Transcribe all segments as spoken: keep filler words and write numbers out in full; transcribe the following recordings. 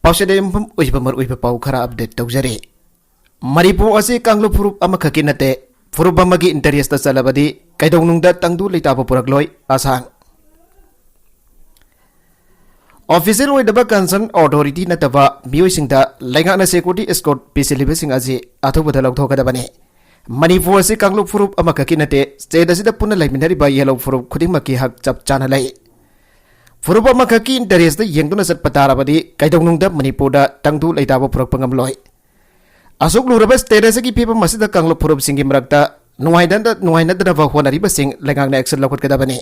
ꯄꯥꯎꯁꯦꯗ ꯌꯨꯝꯐꯝ ꯑꯣꯏꯕ ꯃꯔꯨꯑꯣꯏꯕ ꯄꯥꯎ ꯈꯔ ꯑꯞꯗꯦꯠ ꯇꯧꯖꯔꯤ꯫ ꯃꯅꯤꯄꯨꯔ ꯑꯁꯤ ꯀꯥꯡꯂꯨꯞ ꯐꯨꯔꯨꯞ ꯑꯃꯈꯛꯀꯤ ꯅꯠꯇꯦ, ꯐꯨꯔꯨꯞ ꯑꯃꯒꯤ ꯏꯟꯇꯔꯦꯁꯇ ꯆꯠꯂꯕꯗꯤ ꯀꯩꯗꯧꯅꯨꯡꯗ ꯇꯪꯗꯨ ꯂꯩꯇꯥꯕ ꯄꯨꯔꯛꯂꯣꯏ ꯑꯁꯥꯡ꯫ ꯑꯣꯐꯤꯁꯤꯌꯦꯜ ꯑꯣꯏꯗꯕ ꯀꯟꯁꯔꯟ ꯑꯣꯊꯣꯔꯤꯇꯤ ꯅꯠꯇꯕ ꯃꯤꯑꯣꯏꯁꯤꯡꯗ ꯂꯩꯉꯥꯛꯅ ꯁꯦꯀ꯭ꯌꯨꯔꯤꯇꯤ ꯑꯦꯁꯀꯣꯔꯠ ꯄꯤꯁꯤꯜꯂꯤꯕꯁꯤꯡ ꯑꯁꯤ ꯑꯊꯨꯕꯗ ꯂꯧꯊꯣꯛꯀꯗꯕꯅꯤ꯫ ꯃꯅꯤꯄꯨꯔ ꯑꯁꯤ ꯀꯥꯡꯂꯨꯞ ꯐꯨꯔꯨꯞ ꯑꯃꯈꯛꯀꯤ ꯅꯠꯇꯦ, ꯁ꯭ꯇꯦꯠ ꯑꯁꯤꯗ ꯄꯨꯟꯅ ꯂꯩꯃꯤꯟꯅꯔꯤꯕ ꯌꯦꯜꯍꯧ ꯐꯨꯔꯨꯞ ꯈꯨꯗꯤꯡꯃꯛꯀꯤ ꯍꯛ ꯆꯞ ꯆꯥꯅ ꯂꯩ꯫ ꯐꯨꯔꯨꯞ ꯑꯃꯈꯛꯀꯤ ꯏꯟꯇꯔꯦꯁꯇ ꯌꯦꯡꯗꯨꯅ ꯆꯠꯄ ꯇꯥꯔꯕꯗꯤ ꯀꯩꯗꯧꯅꯨꯡꯗ ꯃꯅꯤꯄꯨꯔꯗ ꯇꯪꯗꯨ ꯂꯩꯇꯥꯕ ꯄꯨꯔꯛꯄ ꯉꯝꯂꯣꯏ꯫ ꯑꯁꯨꯛ ꯂꯨꯔꯕ ꯁ꯭ꯇꯦꯠ ꯑꯁꯤꯒꯤ ꯐꯤꯕꯝ ꯑꯁꯤꯗ ꯀꯥꯡꯂꯨꯞ ꯐꯨꯔꯨꯞꯁꯤꯡꯒꯤ ꯃꯔꯛꯇ ꯅꯨꯡꯉꯥꯏꯅꯗ-, ꯅꯨꯡꯉꯥꯏꯅꯗꯅꯕ ꯍꯣꯠꯅꯔꯤꯕꯁꯤꯡ ꯂꯩꯉꯥꯛꯅ ꯑꯦꯛꯁꯟ ꯂꯧꯈꯠꯀꯗꯕꯅꯤ꯫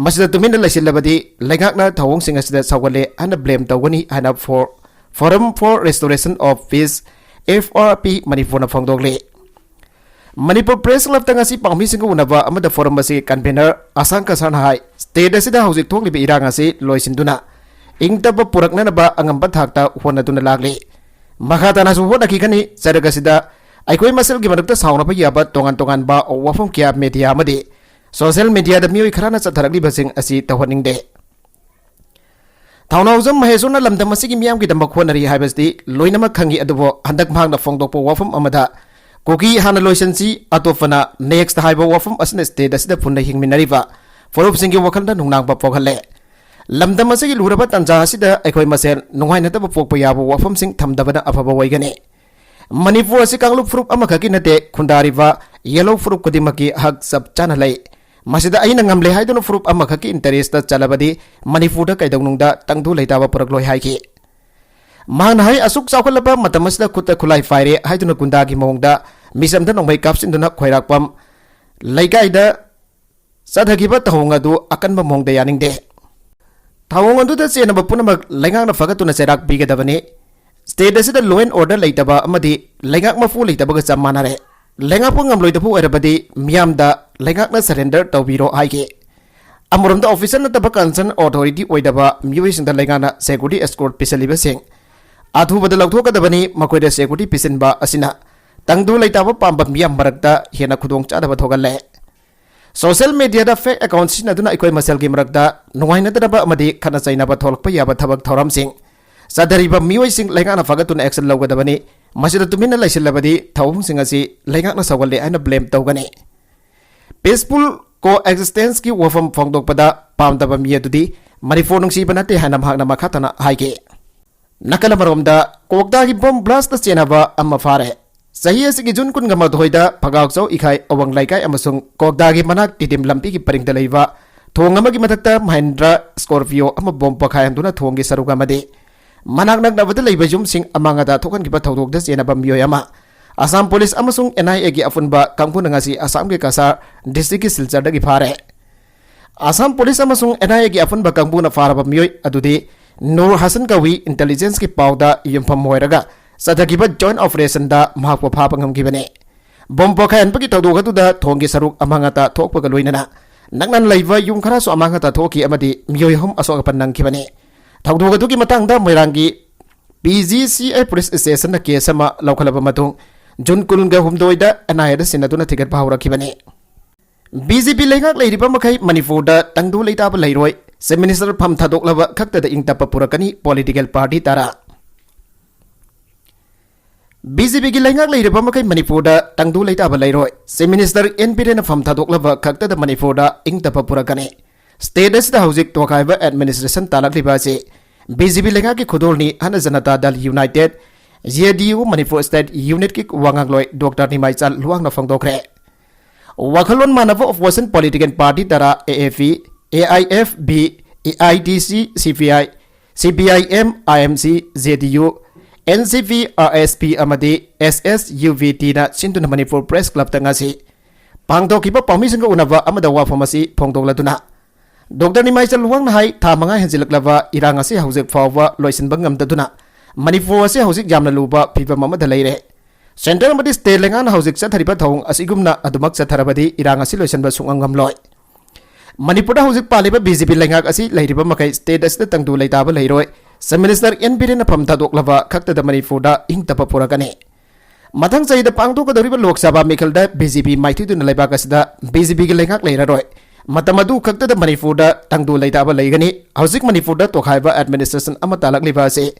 ꯃꯁꯤꯗ ꯇꯨꯃꯤꯟꯅ ꯂꯩꯁꯤꯜꯂꯕꯗꯤ ꯂꯩꯉꯥꯛꯅ ꯊꯧꯑꯣꯡꯁꯤꯡ ꯑꯁꯤꯗ ꯁꯥꯎꯒꯠꯂꯦ ꯍꯥꯏꯅ ꯕ꯭ꯂꯦꯝ ꯇꯧꯒꯅꯤ ꯍꯥꯏꯅ For-, Forum for Restoration of Peace, F R P, ꯃꯅꯤꯄꯨꯔꯅ ꯐꯣꯡꯗꯣꯛꯂꯤ꯫ ꯃꯅꯤꯄꯨꯔ ꯄ꯭ꯔꯦꯁ ꯀ꯭ꯂꯕꯇ ꯉꯁꯤ ꯄꯥꯎꯃꯤꯁꯤꯡꯒ ꯎꯅꯕ ꯑꯃꯗ ꯐꯣꯔꯝ ꯑꯁꯤꯒꯤ ꯀꯟꯚꯦꯅꯔ ꯑꯁꯥꯡ ꯀꯁꯥꯟ ꯍꯥꯏ, ꯁ꯭ꯇꯦꯠ ꯑꯁꯤꯗ ꯍꯧꯖꯤꯛ ꯊꯣꯛꯂꯤꯕ ꯏꯔꯥꯡ ꯑꯁꯤ ꯂꯣꯏꯁꯤꯟꯗꯨꯅ ꯏꯪ ꯇꯞꯄ ꯄꯨꯔꯛꯅꯅꯕ ꯑꯉꯝꯕ ꯊꯥꯛꯇ ꯍꯣꯠꯅꯗꯨꯅ ꯂꯥꯛꯂꯤ꯫ ꯃꯈꯥ ꯇꯥꯅꯁꯨ ꯍꯣꯠꯅꯈꯤꯒꯅꯤ꯫ ꯆꯔꯛ ꯑꯁꯤꯗ ꯑꯩꯈꯣꯏ ꯃꯁꯦꯜꯒꯤ ꯃꯔꯛꯇ ꯁꯥꯎꯅꯕ ꯌꯥꯕ ꯇꯣꯉꯥꯟ ꯇꯣꯉꯥꯟꯕ ꯋꯥꯐꯝ ꯀꯌꯥ ꯃꯦꯗꯤꯌꯥ ꯑꯃꯗꯤ ꯁꯣꯁꯤꯌꯦꯜ ꯃꯦꯗꯤꯌꯥꯗ ꯃꯤꯑꯣꯏ ꯈꯔꯅ ꯆꯠꯊꯔꯛꯂꯤꯕꯁꯤꯡ ꯑꯁꯤ ꯇꯧꯍꯟꯅꯤꯡꯗꯦ꯫ ꯊꯧꯅꯥꯎꯖꯝ ꯃꯍꯦꯁꯣꯔꯅ ꯂꯝꯗꯝ ꯑꯁꯤꯒꯤ ꯃꯤꯌꯥꯝꯒꯤꯗꯃꯛ ꯍꯣꯠꯅꯔꯤ ꯍꯥꯏꯕꯁꯤꯗꯤ ꯂꯣꯏꯅꯃꯛ ꯈꯪꯏ, ꯑꯗꯨꯕꯨ ꯍꯟꯗꯛ ꯃꯍꯥꯛꯅ ꯐꯣꯡꯗꯣꯛꯄ ꯋꯥꯐꯝ ꯑꯃꯗ "ꯀꯨꯀꯤ ꯍꯥꯟꯅ ꯂꯣꯏꯁꯤꯟꯁꯤ, ꯑꯇꯣꯞꯄꯅ ꯅꯦꯛꯁ" ꯍꯥꯏꯕ ꯋꯥꯐꯝ ꯑꯁꯤꯅ ꯁ꯭ꯇꯦꯠ ꯑꯁꯤꯗ ꯄꯨꯟꯅ ꯍꯤꯡꯃꯤꯟꯅꯔꯤꯕ ꯐꯨꯔꯨꯞꯁꯤꯡꯒꯤ ꯋꯥꯈꯜꯗ ꯅꯨꯡꯅꯥꯡꯕ ꯄꯣꯛꯍꯜꯂꯦ꯫ ꯂꯝꯗꯝ ꯑꯁꯤꯒꯤ ꯂꯨꯔꯕ ꯇꯥꯟꯖꯥ ꯑꯁꯤꯗ ꯑꯩꯈꯣꯏ ꯃꯁꯦꯜ ꯅꯨꯡꯉꯥꯏꯅꯗꯕ ꯄꯣꯛꯄ ꯌꯥꯕ ꯋꯥꯐꯝꯁꯤꯡ ꯊꯝꯗꯕꯅ ꯑꯐꯕ ꯑꯣꯏꯒꯅꯤ꯫ ꯃꯅꯤꯄꯨꯔ ꯑꯁꯤ ꯀꯥꯡꯂꯨꯞ ꯐꯨꯔꯨꯞ ꯑꯃꯈꯛꯀꯤ ꯅꯠꯇꯦ, ꯈꯨꯟꯗꯥꯔꯤꯕ ꯌꯦꯜꯍꯧ ꯐꯨꯔꯨꯞ ꯈꯨꯗꯤꯡꯃꯛꯀꯤ ꯍꯛ ꯆꯞ ꯆꯥꯅ ꯂꯩ꯫ ꯃꯁꯤꯗ ꯑꯩꯅ ꯉꯝꯂꯦ ꯍꯥꯏꯗꯨꯅ ꯐꯨꯔꯨꯞ ꯑꯃꯈꯛꯀꯤ ꯏꯟꯇꯔꯦꯁꯇ ꯆꯠꯂꯕꯗꯤ ꯃꯅꯤꯄꯨꯔꯗ ꯀꯩꯗꯧꯅꯨꯡꯗ ꯇꯪꯗꯨ ꯂꯩꯇꯥꯕ ꯄꯨꯔꯛꯂꯣꯏ ꯍꯥꯏꯈꯤ꯫ ꯃꯍꯥꯛꯅ ꯍꯥꯏ, ꯑꯁꯨꯛ ꯆꯥꯎꯈꯠꯂꯕ ꯃꯇꯝ ꯑꯁꯤꯗ ꯈꯨꯠꯇ ꯈꯨꯠꯂꯥꯏ ꯄꯥꯏꯔꯦ ꯍꯥꯏꯗꯨꯅ ꯒꯨꯟꯗꯥꯒꯤ ꯃꯑꯣꯡꯗ ꯃꯤꯆꯝꯗ ꯅꯣꯡꯃꯩ ꯀꯥꯞꯁꯤꯟꯗꯨꯅ ꯈꯣꯏꯔꯥꯛꯄꯝ ꯂꯩꯀꯥꯏꯗ ꯆꯠꯊꯈꯤꯕ ꯊꯧꯑꯣꯡ ꯑꯗꯨ ꯑꯀꯟꯕ ꯃꯑꯣꯡꯗ ꯌꯥꯅꯤꯡꯗꯦ꯫ ꯊꯧꯑꯣꯡ ꯑꯗꯨꯗ ꯆꯦꯟꯅꯕ ꯄꯨꯝꯅꯃꯛ ꯂꯩꯉꯥꯛꯅ ꯐꯒꯠꯇꯨꯅ ꯆꯩꯔꯥꯛ ꯄꯤꯒꯗꯕꯅꯤ꯫ ꯁ꯭ꯇꯦꯠ ꯑꯁꯤꯗ law and order ꯂꯩꯇꯕ ꯑꯃꯗꯤ ꯂꯩꯉꯥꯛ ꯃꯄꯨ ꯂꯩꯇꯕꯒ ꯆꯞ ꯃꯥꯟꯅꯔꯦ꯫ ꯂꯩꯉꯥꯛꯄꯨ ꯉꯝꯂꯣꯏꯗꯕ ꯑꯣꯏꯔꯕꯗꯤ ꯃꯤꯌꯥꯝꯗ ꯂꯩꯉꯥꯛꯅ surrender ꯇꯧꯕꯤꯔꯣ ꯍꯥꯏꯈꯤ꯫ ꯑꯃꯔꯣꯝꯗ ꯑꯣꯐꯤꯁꯔ ꯅꯠꯇꯕ ꯀꯟꯁꯔꯟ ꯑꯣꯊꯣꯔꯤꯇꯤ ꯑꯣꯏꯗꯕ ꯃꯤꯑꯣꯏꯁꯤꯡꯗ ꯂꯩꯉꯥꯛꯅ ꯁꯦꯀ꯭ꯌꯨꯔꯤꯇꯤ ꯑꯦꯁꯀꯣꯔꯠ ꯄꯤꯁꯤꯜꯂꯤꯕꯁꯤꯡ ꯑꯊꯨꯕꯗ ꯂꯧꯊꯣꯛꯀꯗꯕꯅꯤ꯫ ꯃꯈꯣꯏꯗ ꯁꯦꯀ꯭ꯌꯨꯔꯤꯇꯤ ꯄꯤꯁꯤꯟꯕ ꯑꯁꯤꯅ ꯇꯪꯗꯨ ꯂꯩꯇꯥꯕ ꯄꯥꯝꯕ ꯃꯤꯌꯥꯝ ꯃꯔꯛꯇ ꯍꯦꯟꯅ ꯈꯨꯗꯣꯡꯆꯥꯗꯕ ꯊꯣꯛꯍꯜꯂꯦ꯫ ꯁꯣꯁꯤꯌꯦꯜ ꯃꯦꯗꯤꯌꯥꯗ ꯐꯦꯛ ꯑꯦꯀꯥꯎꯟꯠ ꯁꯤꯖꯤꯟꯅꯗꯨꯅ ꯑꯩꯈꯣꯏ ꯃꯁꯦꯜꯒꯤ ꯃꯔꯛꯇ ꯅꯨꯡꯉꯥꯏꯅꯗꯅꯕ ꯑꯃꯗꯤ ꯈꯠꯅ ꯆꯩꯅꯕ ꯊꯣꯛꯂꯛꯄ ꯌꯥꯕ ꯊꯕꯛ ꯊꯧꯔꯝꯁꯤꯡ ꯆꯠꯊꯔꯤꯕ ꯃꯤꯑꯣꯏꯁꯤꯡ ꯂꯩꯉꯥꯛꯅ ꯐꯒꯠꯇꯨꯅ action ꯂꯧꯒꯗꯕꯅꯤ꯫ ꯃꯁꯤꯗ ꯇꯨꯃꯤꯟꯅ ꯂꯩꯁꯤꯜꯂꯕꯗꯤ ꯊꯧꯑꯣꯡꯁꯤꯡ ꯑꯁꯤ ꯂꯩꯉꯥꯛꯅ ꯁꯧꯒꯠꯂꯦ ꯍꯥꯏꯅ blame ꯇꯧꯒꯅꯤ꯫ Peaceful coexistence ꯀꯤ ꯋꯥꯐꯝ ꯐꯣꯡꯗꯣꯛꯄꯗ ꯄꯥꯝꯗꯕ ꯃꯤ ꯑꯗꯨꯗꯤ ꯃꯅꯤꯄꯨꯔ ꯅꯨꯡꯁꯤꯕ ꯅꯠꯇꯦ ꯍꯥꯏꯅ ꯃꯍꯥꯛꯅ ꯃꯈꯥ ꯇꯥꯅ ꯍꯥꯏꯈꯤ꯫ ꯅꯥꯀꯜ ꯑꯃꯔꯣꯝꯗ ꯀ꯭ꯋꯥꯛꯇꯥꯒꯤ bomb blast ꯆꯦꯟꯅꯕ ꯑꯃ ꯐꯥꯔꯦ꯫ ꯆꯍꯤ ꯑꯁꯤꯒꯤ ꯖꯨꯟ ꯀꯨꯟꯒ ꯃꯥꯊꯣꯏꯗ ꯐꯒꯥꯎꯆꯧ ꯏꯈꯥꯏ ꯑꯋꯥꯡ ꯂꯩꯀꯥꯏ ꯑꯃꯁꯨꯡ ꯀ꯭ꯋꯥꯛꯇꯥꯒꯤ ꯃꯅꯥꯛ ꯇꯤꯗꯤꯝ ꯂꯝꯕꯤꯒꯤ ꯄꯔꯤꯡꯗ ꯂꯩꯕ ꯊꯣꯡ ꯑꯃꯒꯤ ꯃꯊꯛꯇ ꯃꯍꯤꯟꯗ꯭ꯔ Scorpio ꯑꯃ bomb ꯄꯣꯈꯥꯏꯍꯟꯗꯨꯅ ꯊꯣꯡꯒꯤ ꯁꯔꯨꯛ ꯑꯃꯗꯤ ꯃꯅꯥꯛ ꯅꯛꯅꯕꯗ ꯂꯩꯕ ꯌꯨꯝꯁꯤꯡ ꯑꯃꯥꯡ ꯑꯇꯥ ꯊꯣꯛꯍꯟꯈꯤꯕ ꯊꯧꯗꯣꯛꯇ ꯆꯦꯟꯅꯕ ꯃꯤꯑꯣꯏ ꯑꯃ ꯑꯁꯥꯝ ꯄꯨꯂꯤꯁ ꯑꯃꯁꯨꯡ N I A ꯒꯤ ꯑꯄꯨꯟꯕ ꯀꯥꯡꯕꯨꯅ ꯉꯁꯤ ꯑꯁꯥꯝꯒꯤ ꯀꯁꯥꯔ district ꯀꯤ ꯁꯤꯜꯆꯔꯗꯒꯤ ꯐꯥꯔꯦ꯫ ꯑꯁꯥꯝ ꯄꯨꯂꯤꯁ ꯑꯃꯁꯨꯡ N I A ꯒꯤ ꯑꯄꯨꯟꯕ ꯀꯥꯡꯕꯨꯅ ꯐꯥꯔꯕ ꯃꯤꯑꯣꯏ ꯑꯗꯨꯗꯤ ꯅꯨꯔ ꯍꯁꯟ ꯀꯧꯏ꯫ Intelligence ꯀꯤ ꯄꯥꯎꯗ ꯌꯨꯝꯐꯝ ꯑꯣꯏꯔꯒ ꯆꯠꯊꯈꯤꯕ joint operation ꯗ ꯃꯍꯥꯛꯄꯨ ꯐꯥꯕ ꯉꯝꯈꯤꯕꯅꯤ꯫ Bomb ꯄꯣꯈꯥꯏꯍꯟꯕꯒꯤ ꯊꯧꯗꯣꯛ ꯑꯗꯨꯗ ꯊꯣꯡꯒꯤ ꯁꯔꯨꯛ ꯑꯃꯥꯡ ꯑꯇꯥ ꯊꯣꯛꯄꯒ ꯂꯣꯏꯅꯅ ꯅꯛꯅꯅ ꯂꯩꯕ ꯌꯨꯝ ꯈꯔꯁꯨ ꯑꯃꯥꯡ ꯑꯇꯥ ꯊꯣꯛꯈꯤ ꯑꯃꯗꯤ ꯃꯤꯑꯣꯏ ꯑꯍꯨꯝ ꯑꯁꯣꯛ ꯑꯄꯟ ꯅꯪꯈꯤꯕꯅꯤ꯫ ꯊꯧꯗꯣꯛ ꯑꯗꯨꯒꯤ ꯃꯇꯥꯡꯗ ꯃꯣꯏꯔꯥꯡꯒꯤ P G C I police station the case ꯑꯃ ꯂꯧꯈꯠꯂꯕ ꯃꯇꯨꯡ ꯖꯨꯟ ꯀꯨꯟꯒ ꯍꯨꯝꯗꯣꯏꯗ N I A ꯗ ꯁꯤꯟꯅꯗꯨꯅ ꯊꯤꯒꯠꯄ ꯍꯧꯔꯛꯈꯤꯕꯅꯤ꯫ B J P ꯂꯩꯉꯥꯛ ꯂꯩꯔꯤꯕ ꯃꯈꯩ ꯃꯅꯤꯄꯨꯔꯗ ꯇꯪꯗꯨ ꯂꯩꯇꯥꯕ ꯂꯩꯔꯣꯏ, Chief Minister ꯐꯝ ꯊꯥꯗꯣꯛꯂꯕ ꯈꯛꯇꯗ ꯏꯪ ꯇꯞꯄ ꯄꯨꯔꯛꯀꯅꯤ, political party ꯇꯔꯥ꯫ B J P ꯒꯤ ꯂꯩꯉꯥꯛ ꯂꯩꯔꯤꯕ ꯃꯈꯩ ꯃꯅꯤꯄꯨꯔꯗ ꯇꯪꯗꯨ ꯂꯩꯇꯥꯕ ꯂꯩꯔꯣꯏ, Chief Minister N Biren ꯐꯝ ꯊꯥꯗꯣꯛꯂꯕ ꯈꯛꯇꯗ ꯃꯅꯤꯄꯨꯔꯗ ꯏꯪ ꯇꯞꯄ ꯄꯨꯔꯛꯀꯅꯤ꯫ State ꯑꯁꯤꯗ ꯍꯧꯖꯤꯛ ꯇꯣꯈꯥꯏꯕ administration ꯇꯥꯜꯂꯛꯂꯤꯕ ꯑꯁꯤ B J P ꯂꯩꯉꯥꯛꯀꯤ ꯈꯨꯗꯣꯜꯅꯤ ꯍꯥꯏꯅ Janata Dal United, J D U Manipur State Unit ꯀꯤ ꯋꯥꯉꯥꯡꯂꯣꯏ Doctor ꯅꯤꯃꯥꯏꯆꯥꯜ ꯂꯨꯋꯥꯡꯅ ꯐꯣꯡꯗꯣꯛꯈ꯭ꯔꯦ꯫ ꯋꯥꯈꯜꯂꯣꯟ ꯃꯥꯟꯅꯕ opposition political party ꯇꯔꯥ, A A P, A I F B, A I T C, C P I, C P I M, I M C, J D U, N C P, R S P ꯑꯃꯗꯤ S S U V T ꯅ ꯁꯤꯟꯗꯨꯅ Manipur Press Club ꯇ ꯉꯁꯤ ꯄꯥꯡꯊꯣꯛꯈꯤꯕ ꯄꯥꯎꯃꯤꯁꯤꯡꯒ ꯎꯅꯕ ꯑꯃꯗ ꯋꯥꯐꯝ ꯑꯁꯤ ꯐꯣꯡꯗꯣꯛꯂꯗꯨꯅ Doctor ꯅꯤꯃꯥꯏꯆꯜ ꯂꯨꯋꯥꯡꯅ ꯍꯥꯏ, ꯊꯥ ꯃꯉꯥ ꯍꯦꯟꯖꯤꯜꯂꯛꯂꯕ ꯏꯔꯥꯡ ꯑꯁꯤ ꯍꯧꯖꯤꯛ ꯐꯥꯎꯕ ꯂꯣꯏꯁꯤꯟꯕ ꯉꯝꯗꯗꯨꯅ ꯃꯅꯤꯄꯨꯔ ꯑꯁꯤ ꯍꯧꯖꯤꯛ ꯌꯥꯝꯅ ꯂꯨꯕ ꯐꯤꯕꯝ ꯑꯃꯗ ꯂꯩꯔꯦ꯫ Centre ꯑꯃꯗꯤ state ꯂꯩꯉꯥꯛꯅ ꯍꯧꯖꯤꯛ ꯆꯠꯊꯔꯤꯕ ꯊꯧꯑꯣꯡ ꯑꯁꯤꯒꯨꯝꯅ ꯑꯗꯨꯃꯛ ꯆꯠꯊꯔꯕꯗꯤ ꯏꯔꯥꯡ ꯑꯁꯤ ꯂꯣꯏꯁꯤꯟꯕ ꯁꯨꯡꯉꯝ ꯉꯝꯂꯣꯏ꯫ ꯃꯅꯤꯄꯨꯔꯗ ꯍꯧꯖꯤꯛ ꯄꯥꯜꯂꯤꯕ B J P ꯂꯩꯉꯥꯛ ꯑꯁꯤ ꯂꯩꯔꯤꯕ ꯃꯈꯩ state ꯑꯁꯤꯗ ꯇꯪꯗꯨ ꯂꯩꯇꯥꯕ ꯂꯩꯔꯣꯏ꯫ Chief Minister N Biren ꯐꯝ ꯊꯥꯗꯣꯛꯂꯕ ꯈꯛꯇꯗ ꯃꯅꯤꯄꯨꯔꯗ ꯏꯪ ꯇꯞꯄ ꯄꯨꯔꯛꯀꯅꯤ꯫ ꯃꯊꯪ ꯆꯍꯤꯗ ꯄꯥꯡꯊꯣꯛꯀꯗꯧꯔꯤꯕ Lok Sabha ꯃꯤꯈꯜꯗ B J P ꯃꯥꯏꯊꯤꯗꯨꯅ ꯂꯩꯕꯥꯛ ꯑꯁꯤꯗ B J P ꯒꯤ ꯂꯩꯉꯥꯛ ꯂꯩꯔꯔꯣꯏ꯫ ꯃꯇꯝ ꯑꯗꯨ ꯈꯛꯇꯗ ꯃꯅꯤꯄꯨꯔꯗ ꯇꯪꯗꯨ ꯂꯩꯇꯥꯕ ꯂꯩꯒꯅꯤ꯫ ꯍꯧꯖꯤꯛ ꯃꯅꯤꯄꯨꯔꯗ ꯇꯣꯈꯥꯏꯕ administration ꯑꯃ ꯇꯥꯜꯂꯛꯂꯤꯕ ꯑꯁꯤ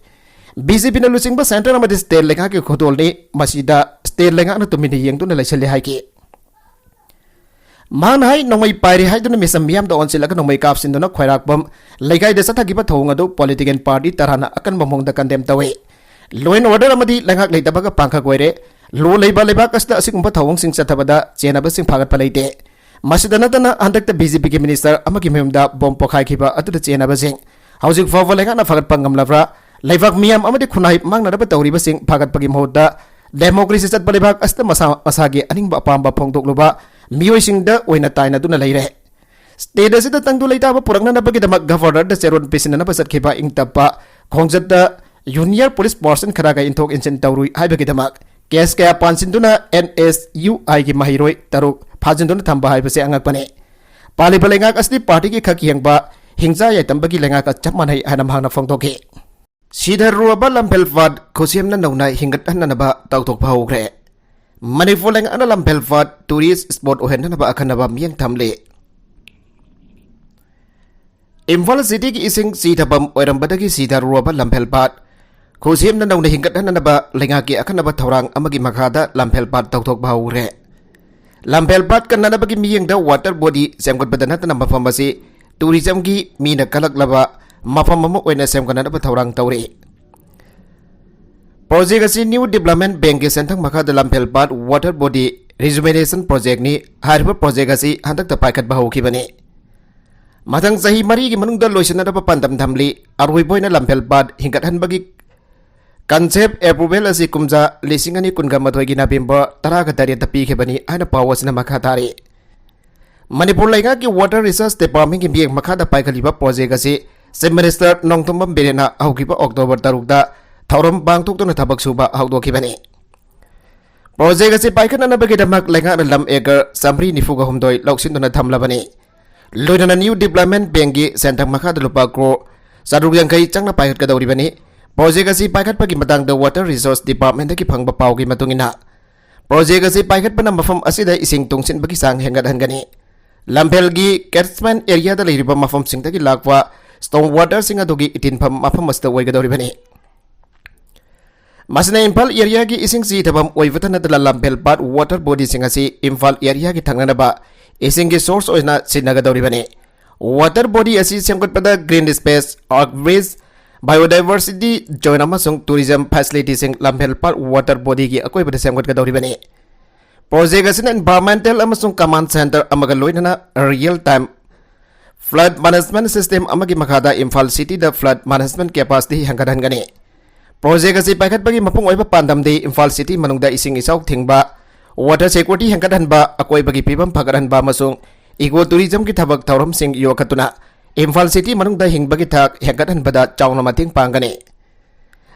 BJPꯅ ꯂꯨꯆꯤꯡꯕ centre ꯑꯃꯗꯤ state ꯂꯩꯉꯥꯛꯀꯤ ꯈꯨꯗꯣꯜꯅꯤ꯫ ꯃꯁꯤꯗ state ꯂꯩꯉꯥꯛꯅ ꯇꯨꯃꯤꯟꯅ ꯌꯦꯡꯗꯨꯅ ꯂꯩꯁꯤꯜꯂꯤ ꯍꯥꯏꯈꯤ꯫ ꯃꯍꯥꯛꯅ ꯍꯥꯏ, ꯅꯣꯡꯃꯩ ꯄꯥꯏꯔꯤ ꯍꯥꯏꯗꯨꯅ ꯃꯤꯆꯝ ꯃꯤꯌꯥꯝꯗ ꯑꯣꯟꯁꯤꯜꯂꯒ ꯅꯣꯡꯃꯩ ꯀꯥꯞꯁꯤꯟꯗꯨꯅ ꯈ꯭ꯋꯥꯏꯔꯥꯛꯄꯝ ꯂꯩꯀꯥꯏꯗ ꯆꯠꯊꯈꯤꯕ ꯊꯧꯑꯣꯡ ꯑꯗꯨ political party ꯇꯔꯥꯅ ꯑꯀꯟꯕ ꯃꯑꯣꯡꯗ condemn ꯇꯧꯏ꯫ Law and order ꯑꯃꯗꯤ ꯂꯩꯉꯥꯛ ꯂꯩꯇꯕꯒ ꯄꯥꯡꯈꯛ ꯑꯣꯏꯔꯦ꯫ Law ꯂꯩꯕ ꯂꯩꯕꯥꯛ ꯑꯁꯤꯗ ꯑꯁꯤꯒꯨꯝꯕ ꯊꯧꯑꯣꯡꯁꯤꯡ ꯆꯠꯊꯕꯗ ꯆꯦꯟꯅꯕꯁꯤꯡ ꯐꯥꯒꯠꯄ ꯂꯩꯇꯦ꯫ ꯃꯁꯤꯗ ꯅꯠꯇꯅ ꯍꯟꯗꯛꯇ BJPꯒꯤ minister ꯑꯃꯒꯤ ꯃꯌꯨꯝꯗ bomb ꯄꯣꯈꯥꯏꯈꯤꯕ ꯑꯗꯨꯗ ꯆꯦꯟꯅꯕꯁꯤꯡ ꯍꯧꯖꯤꯛ ꯐꯥꯎꯕ ꯂꯩꯉꯥꯛꯅ ꯐꯥꯒꯠꯄ ꯉꯝꯂꯕ꯭ꯔꯥ? ꯂꯩꯕꯥꯛ ꯃꯤꯌꯥꯝ ꯑꯃꯗꯤ ꯈꯨꯟꯅꯥꯏ ꯃꯥꯡꯅꯅꯕ ꯇꯧꯔꯤꯕꯁꯤꯡ ꯐꯥꯒꯠꯄꯒꯤ ꯃꯍꯨꯠꯇ democracy ꯆꯠꯄ ꯂꯩꯕꯥꯛ ꯑꯁꯤꯗ ꯃꯁꯥ ꯃꯁꯥꯒꯤ ꯑꯅꯤꯡꯕ ꯑꯄꯥꯝꯕ ꯐꯣꯡꯗꯣꯛꯂꯨꯕ ꯃꯤꯑꯣꯏꯁꯤꯡꯗ ꯑꯣꯏꯅ ꯇꯥꯏꯅꯗꯨꯅ ꯂꯩꯔꯦ꯫ State ꯑꯁꯤꯗ ꯇꯪꯗꯨ ꯂꯩꯇꯥꯕ ꯄꯨꯔꯛꯅꯅꯕꯒꯤꯗꯃꯛ governorꯗ ꯆꯦꯔꯣꯜ ꯄꯤꯁꯤꯟꯅꯅꯕ ꯆꯠꯈꯤꯕ ꯏꯪ ꯇꯞꯄ ꯈꯣꯡꯆꯠꯇ junior police person ꯈꯔꯒ ꯏꯟꯊꯣꯛ ꯏꯟꯁꯤꯟ ꯇꯧꯔꯨꯏ ꯍꯥꯏꯕꯒꯤꯗꯃꯛ case ꯀꯌꯥ ꯄꯥꯟꯁꯤꯟꯗꯨꯅ NSUIꯒꯤ ꯃꯍꯩꯔꯣꯏ ꯇꯔꯨꯛ ꯐꯥꯖꯤꯟꯗꯨꯅ ꯊꯝꯕ ꯍꯥꯏꯕꯁꯤ ꯑꯉꯛꯄꯅꯤ꯫ ꯄꯥꯜꯂꯤꯕ ꯂꯩꯉꯥꯛ ꯑꯁꯤꯗꯤ partyꯒꯤ ꯈꯛ ꯌꯦꯡꯕ, ꯍꯤꯡꯆꯥ ꯌꯥꯏꯇꯝꯕꯒꯤ ꯂꯩꯉꯥꯛꯀ ꯆꯞ ꯃꯥꯟꯅꯩ ꯍꯥꯏꯅ ꯃꯍꯥꯛꯅ ꯐꯣꯡꯗꯣꯛꯈꯤ꯫ ꯁꯤꯊꯔꯨꯔꯕ ꯂꯝꯐꯦꯜ ꯄꯥꯠ ꯈꯨꯁꯦꯝꯅ ꯅꯧꯅ ꯍꯤꯡꯒꯠꯍꯟꯅꯅꯕ ꯇꯧꯊꯣꯛꯄ ꯍꯧꯈ꯭ꯔꯦ꯫ ꯃꯅꯤꯄꯨꯔ ꯂꯩꯉꯥꯛꯅ ꯂꯝꯐꯦꯜ ꯄꯥꯠ tourist spot ꯑꯣꯏꯍꯟꯅꯅꯕ ꯑꯈꯟꯅꯕ ꯃꯤꯠꯌꯦꯡ ꯊꯝꯂꯤ꯫ ꯏꯝꯐꯥꯜ cityꯒꯤ ꯏꯁꯤꯡ ꯆꯤꯊꯐꯝ ꯑꯣꯏꯔꯝꯕꯗꯒꯤ ꯁꯤꯊꯔꯨꯔꯕ ꯂꯝꯐꯦꯜ ꯄꯥꯠ ꯈꯨꯁꯦꯝꯅ ꯅꯧꯅ ꯍꯤꯡꯒꯠꯍꯟꯅꯅꯕ ꯂꯩꯉꯥꯛꯀꯤ ꯑꯈꯟꯅꯕ ꯊꯧꯔꯥꯡ ꯑꯃꯒꯤ ꯃꯈꯥꯗ ꯂꯝꯐꯦꯜ ꯄꯥꯠ ꯇꯧꯊꯣꯛꯄ ꯍꯧꯈ꯭ꯔꯦ꯫ ꯂꯝꯐꯦꯜ ꯄꯥꯠ ꯀꯟꯅꯅꯕꯒꯤ ꯃꯤꯠꯌꯦꯡꯗ water body ꯁꯦꯝꯒꯠꯄꯗ ꯅꯠꯇꯅ ꯃꯐꯝ ꯑꯁꯤ tourismꯒꯤ ꯃꯤꯅ ꯀꯜꯂꯛꯂꯕ ꯃꯐꯝ ꯑꯃ ꯑꯣꯏꯅ ꯁꯦꯝꯒꯠꯅꯅꯕ ꯊꯧꯔꯥꯡ ꯇꯧꯔꯤ꯫ Project ꯑꯁꯤ New Development Bankꯀꯤ ꯁꯦꯟꯊꯪ ꯃꯈꯥꯗ ꯂꯝꯐꯦꯜ ꯄꯥꯠ water body rejuvenation projectꯅꯤ꯫ ꯍꯥꯏꯔꯤꯕ project ꯑꯁꯤ ꯍꯟꯗꯛꯇ ꯄꯥꯏꯈꯠꯄ ꯍꯧꯈꯤꯕꯅꯤ꯫ ꯃꯊꯪ ꯆꯍꯤ ꯃꯔꯤꯒꯤ ꯃꯅꯨꯡꯗ ꯂꯣꯏꯁꯤꯟꯅꯅꯕ ꯄꯥꯟꯗꯝ ꯊꯝꯂꯤ꯫ ꯑꯔꯣꯏꯕ ꯑꯣꯏꯅ ꯂꯝꯐꯦꯜ ꯄꯥꯠ ꯍꯤꯡꯒꯠꯍꯟꯕꯒꯤ concept approval ꯑꯁꯤ ꯀꯨꯝꯖꯥ ꯂꯤꯁꯤꯡ ꯑꯅꯤ ꯀꯨꯟꯒ ꯃꯥꯊꯣꯏꯒꯤ November ꯇꯔꯥꯒ ꯇꯔꯦꯠꯇ ꯄꯤꯈꯤꯕꯅꯤ ꯍꯥꯏꯅ ꯄꯥꯎ ꯑꯁꯤꯅ ꯃꯈꯥ ꯇꯥꯔꯤ꯫ ꯃꯅꯤꯄꯨꯔ ꯂꯩꯉꯥꯛꯀꯤ Water Resource Departmentꯀꯤ ꯃꯤꯠꯌꯦꯡ ꯃꯈꯥꯗ ꯄꯥꯏꯈꯠꯂꯤꯕ project ꯑꯁꯤ Chief Minister ꯅꯣꯡꯊꯣꯝꯕꯝ ꯕꯤꯔꯦꯟꯅ ꯍꯧꯈꯤꯕ October ꯇꯔꯨꯛꯇ ꯊꯧꯔꯝ ꯄꯥꯡꯊꯣꯛꯇꯨꯅ ꯊꯕꯛ ꯁꯨꯕ ꯍꯧꯗꯣꯛꯈꯤꯕꯅꯤ꯫ Project ꯑꯁꯤ ꯄꯥꯏꯈꯠꯅꯅꯕꯒꯤꯗꯃꯛ ꯂꯩꯉꯥꯛꯅ ꯂꯝ acre ꯆꯥꯃꯔꯤ ꯅꯤꯐꯨꯒ ꯍꯨꯝꯗꯣꯏ ꯂꯧꯁꯤꯟꯗꯨꯅ ꯊꯝꯂꯕꯅꯤ꯫ ꯂꯣꯏꯅꯅ New Development Bankꯀꯤ ꯁꯦꯟꯊꯪ ꯃꯈꯥꯗ ꯂꯨꯄꯥ crore ꯆꯥꯇ꯭ꯔꯨꯛ ꯌꯥꯡꯈꯩ ꯆꯪꯅ ꯄꯥꯏꯈꯠꯀꯗꯧꯔꯤꯕꯅꯤ꯫ Project ꯑꯁꯤ ꯄꯥꯏꯈꯠꯄꯒꯤ ꯃꯇꯥꯡꯗ Water Resource Departmentꯇꯒꯤ ꯐꯪꯕ ꯄꯥꯎꯒꯤ ꯃꯇꯨꯡ ꯏꯟꯅ, project ꯑꯁꯤ ꯄꯥꯏꯈꯠꯄꯅ ꯃꯐꯝ ꯑꯁꯤꯗ ꯏꯁꯤꯡ ꯇꯨꯡꯁꯤꯟꯕꯒꯤ ꯆꯥꯡ ꯍꯦꯟꯒꯠꯍꯟꯒꯅꯤ꯫ ꯂꯝꯐꯦꯜꯒꯤ catchment areaꯗ ꯂꯩꯔꯤꯕ ꯃꯐꯝꯁꯤꯡꯗꯒꯤ ꯂꯥꯛꯄ storm waterꯁꯤꯡ ꯑꯗꯨꯒꯤ ꯏꯇꯤꯟꯐꯝ ꯃꯐꯝ ꯑꯁꯤꯗ ꯑꯣꯏꯒꯗꯧꯔꯤꯕꯅꯤ꯫ ꯃꯁꯤꯅ ꯏꯝꯐꯥꯜ areaꯒꯤ ꯏꯁꯤꯡ ꯆꯤꯊꯐꯝ ꯑꯣꯏꯕꯇ ꯅꯠꯇꯅ ꯂꯝꯐꯦꯜ ꯄꯥꯠ water bodyꯁꯤꯡ ꯑꯁꯤ ꯏꯝꯐꯥꯜ areaꯒꯤ ꯊꯛꯅꯅꯕ ꯏꯁꯤꯡꯒꯤ source ꯑꯣꯏꯅ ꯁꯤꯖꯤꯟꯅꯒꯗꯧꯔꯤꯕꯅꯤ꯫ Water body ꯑꯁꯤ ꯁꯦꯝꯒꯠꯄꯗ green space, arboretum, biodiversity zone ꯑꯃꯁꯨꯡ tourism facilityꯁꯤꯡ ꯂꯝꯐꯦꯜ ꯄꯥꯠ water bodyꯒꯤ ꯑꯀꯣꯏꯕꯗ ꯁꯦꯝꯒꯠꯀꯗꯧꯔꯤꯕꯅꯤ꯫ Project ꯑꯁꯤꯅ environmental ꯑꯃꯁꯨꯡ command center ꯑꯃꯒ ꯂꯣꯏꯅꯅ real time flood management system ꯑꯃꯒꯤ ꯃꯈꯥꯗ Imphal cityꯗ flood management capacity ꯍꯦꯟꯒꯠꯍꯟꯒꯅꯤ꯫ Project ꯑꯁꯤ ꯄꯥꯏꯈꯠꯄꯒꯤ ꯃꯄꯨꯡ ꯑꯣꯏꯕ ꯄꯥꯟꯗꯝꯗꯤ ꯏꯝꯐꯥꯜ city ꯃꯅꯨꯡꯗ ꯏꯁꯤꯡ ꯏꯆꯥꯎ ꯊꯤꯡꯕ, water security ꯍꯦꯟꯒꯠꯍꯟꯕ, ꯑꯀꯣꯏꯕꯒꯤ ꯐꯤꯕꯝ ꯐꯒꯠꯍꯟꯕ ꯑꯃꯁꯨꯡ eco tourismꯒꯤ ꯊꯕꯛ ꯊꯧꯔꯝꯁꯤꯡ ꯌꯣꯛꯈꯠꯇꯨꯅ ꯏꯝꯐꯥꯜ city ꯃꯅꯨꯡꯗ ꯍꯤꯡꯕꯒꯤ ꯊꯥꯛ ꯍꯦꯟꯒꯠꯍꯟꯕꯗ ꯆꯥꯎꯅ ꯃꯇꯦꯡ ꯄꯥꯡꯒꯅꯤ꯫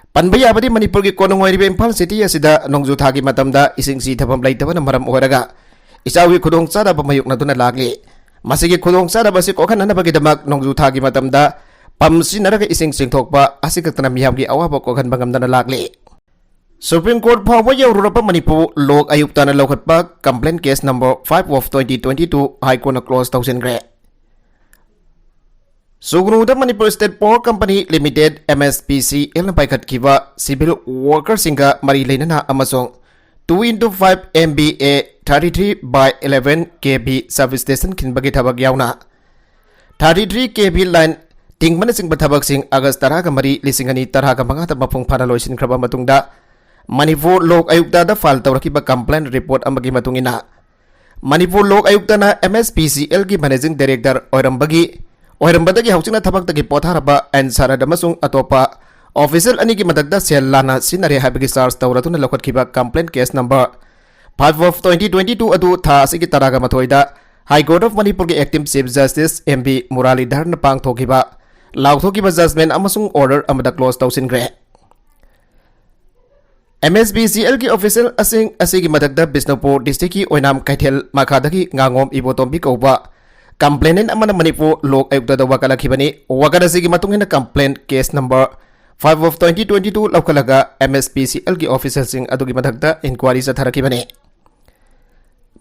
ꯄꯟꯕ ꯌꯥꯕꯗꯤ ꯃꯅꯤꯄꯨꯔꯒꯤ ꯀꯣꯅꯨꯡ ꯑꯣꯏꯔꯤꯕ ꯏꯝꯐꯥꯜ cityꯁꯤꯗ ꯅꯣꯡꯖꯨ ꯊꯥꯒꯤ ꯃꯇꯝꯗ ꯏꯁꯤꯡ ꯆꯤꯊꯐꯝ ꯂꯩꯇꯕꯅ ꯃꯔꯝ ꯑꯣꯏꯔꯒ ꯏꯆꯥꯎꯒꯤ ꯈꯨꯗꯣꯡꯆꯥꯗꯕ ꯃꯥꯌꯣꯛꯅꯗꯨꯅ ꯂꯥꯛꯂꯤ꯫ ꯃꯁꯤꯒꯤ ꯈꯨꯗꯣꯡꯆꯥꯗꯕ ꯑꯁꯤ ꯀꯣꯛꯍꯟꯅꯅꯕꯒꯤꯗꯃꯛ ꯅꯣꯡꯖꯨ ꯊꯥꯒꯤ ꯃꯇꯝꯗ pump ꯁꯤꯖꯤꯟꯅꯔꯒ ꯏꯁꯤꯡ ꯆꯤꯡꯊꯣꯛꯄ ꯑꯁꯤꯈꯛꯇꯅ ꯃꯤꯌꯥꯝꯒꯤ ꯑꯋꯥꯕ ꯀꯣꯛꯍꯟꯕ ꯉꯝꯗꯅ ꯂꯥꯛꯂꯤ꯫ Supreme Court ꯐꯥꯎꯕ ꯌꯧꯔꯨꯔꯕ ꯃꯅꯤꯄꯨꯔ ꯂꯣꯛ ꯑꯌꯨꯛꯇꯅ ꯂꯧꯈꯠꯄ complaint case number five of twenty twenty two High Courtꯅ close ꯇꯧꯁꯤꯟꯈ꯭ꯔꯦ꯫ ꯁꯨꯒꯅꯨꯗ Manipur State Power Company Limited, MSPCLꯅ ꯄꯥꯏꯈꯠꯈꯤꯕ civil workerꯁꯤꯡꯒ ꯃꯔꯤ ꯂꯩꯅꯅ ꯑꯃꯁꯨꯡ two into five MVA thirty three by eleven KV substation ꯈꯤꯟꯕꯒꯤ ꯊꯕꯛ ꯌꯥꯎꯅ thirty three KV line ꯇꯤꯡꯕꯅꯆꯤꯡꯕ ꯊꯕꯛꯁꯤꯡ August ꯇꯔꯥꯒ ꯃꯔꯤ, ꯂꯤꯁꯤꯡ ꯑꯅꯤ ꯇꯔꯥꯒ ꯃꯉꯥꯗ ꯃꯄꯨꯡ ꯐꯥꯅ ꯂꯣꯏꯁꯤꯟꯈ꯭ꯔꯕ ꯃꯇꯨꯡꯗ ꯃꯅꯤꯄꯨꯔ ꯂꯣꯛ ꯑꯌꯨꯛꯇꯗ file ꯇꯧꯔꯛꯈꯤꯕ complaint report ꯑꯃꯒꯤ ꯃꯇꯨꯡ ꯏꯟꯅ, ꯃꯅꯤꯄꯨꯔ ꯂꯣꯛ ꯑꯌꯨꯛꯇꯅ MSPCLꯒꯤ Managing Director ꯑꯣꯏꯔꯝꯕꯒꯤ, ꯑꯣꯏꯔꯝꯕꯗꯒꯤ ꯍꯧꯖꯤꯛꯅ ꯊꯕꯛꯇꯒꯤ ꯄꯣꯊꯥꯔꯕ ꯑꯦꯟ ꯁꯔꯠ ꯑꯃꯁꯨꯡ ꯑꯇꯣꯞꯄ official ꯑꯅꯤꯒꯤ ꯃꯊꯛꯇ ꯁꯦꯜ ꯂꯥꯟꯅ ꯁꯤꯖꯤꯟꯅꯔꯦ ꯍꯥꯏꯕꯒꯤ charge ꯇꯧꯔꯗꯨꯅ ꯂꯧꯈꯠꯈꯤꯕ complaint case number five of twenty twenty two ꯑꯗꯨ ꯊꯥ ꯑꯁꯤꯒꯤ ꯇꯔꯥꯒ ꯃꯥꯊꯣꯏꯗ High Court of ꯃꯅꯤꯄꯨꯔꯒꯤ Acting Chief Justice M V ꯃꯨꯔꯥꯂꯤꯙꯔꯅ ꯄꯥꯡꯊꯣꯛꯈꯤꯕ, ꯂꯥꯎꯊꯣꯛꯈꯤꯕ judgment ꯑꯃꯁꯨꯡ order ꯑꯃꯗ close ꯇꯧꯁꯤꯟꯈ꯭ꯔꯦ꯫ MSPCLꯒꯤ official ꯑꯁꯤꯡ ꯑꯁꯤꯒꯤ ꯃꯊꯛꯇ ꯕꯤꯁꯅꯨꯄꯨꯔ districtꯀꯤ ꯑꯣꯏꯅꯥꯝ ꯀꯩꯊꯦꯜ ꯃꯈꯥꯗꯒꯤ ꯉꯥꯉꯣꯝ ꯏꯕꯣꯇꯣꯝꯕꯤ ꯀꯧꯕ complainant ꯑꯃꯅ ꯃꯅꯤꯄꯨꯔ ꯂꯣꯛ ꯑꯌꯨꯛꯇꯗ ꯋꯥꯀꯠꯂꯛꯈꯤꯕꯅꯤ꯫ ꯋꯥꯀꯠ ꯑꯁꯤꯒꯤ ꯃꯇꯨꯡ ꯏꯟꯅ complaint case number five of twenty twenty two ꯂꯧꯈꯠꯂꯒ MSPCLꯒꯤ officialꯁꯤꯡ ꯑꯗꯨꯒꯤ ꯃꯊꯛꯇ inquiry ꯆꯠꯊꯔꯛꯈꯤꯕꯅꯤ꯫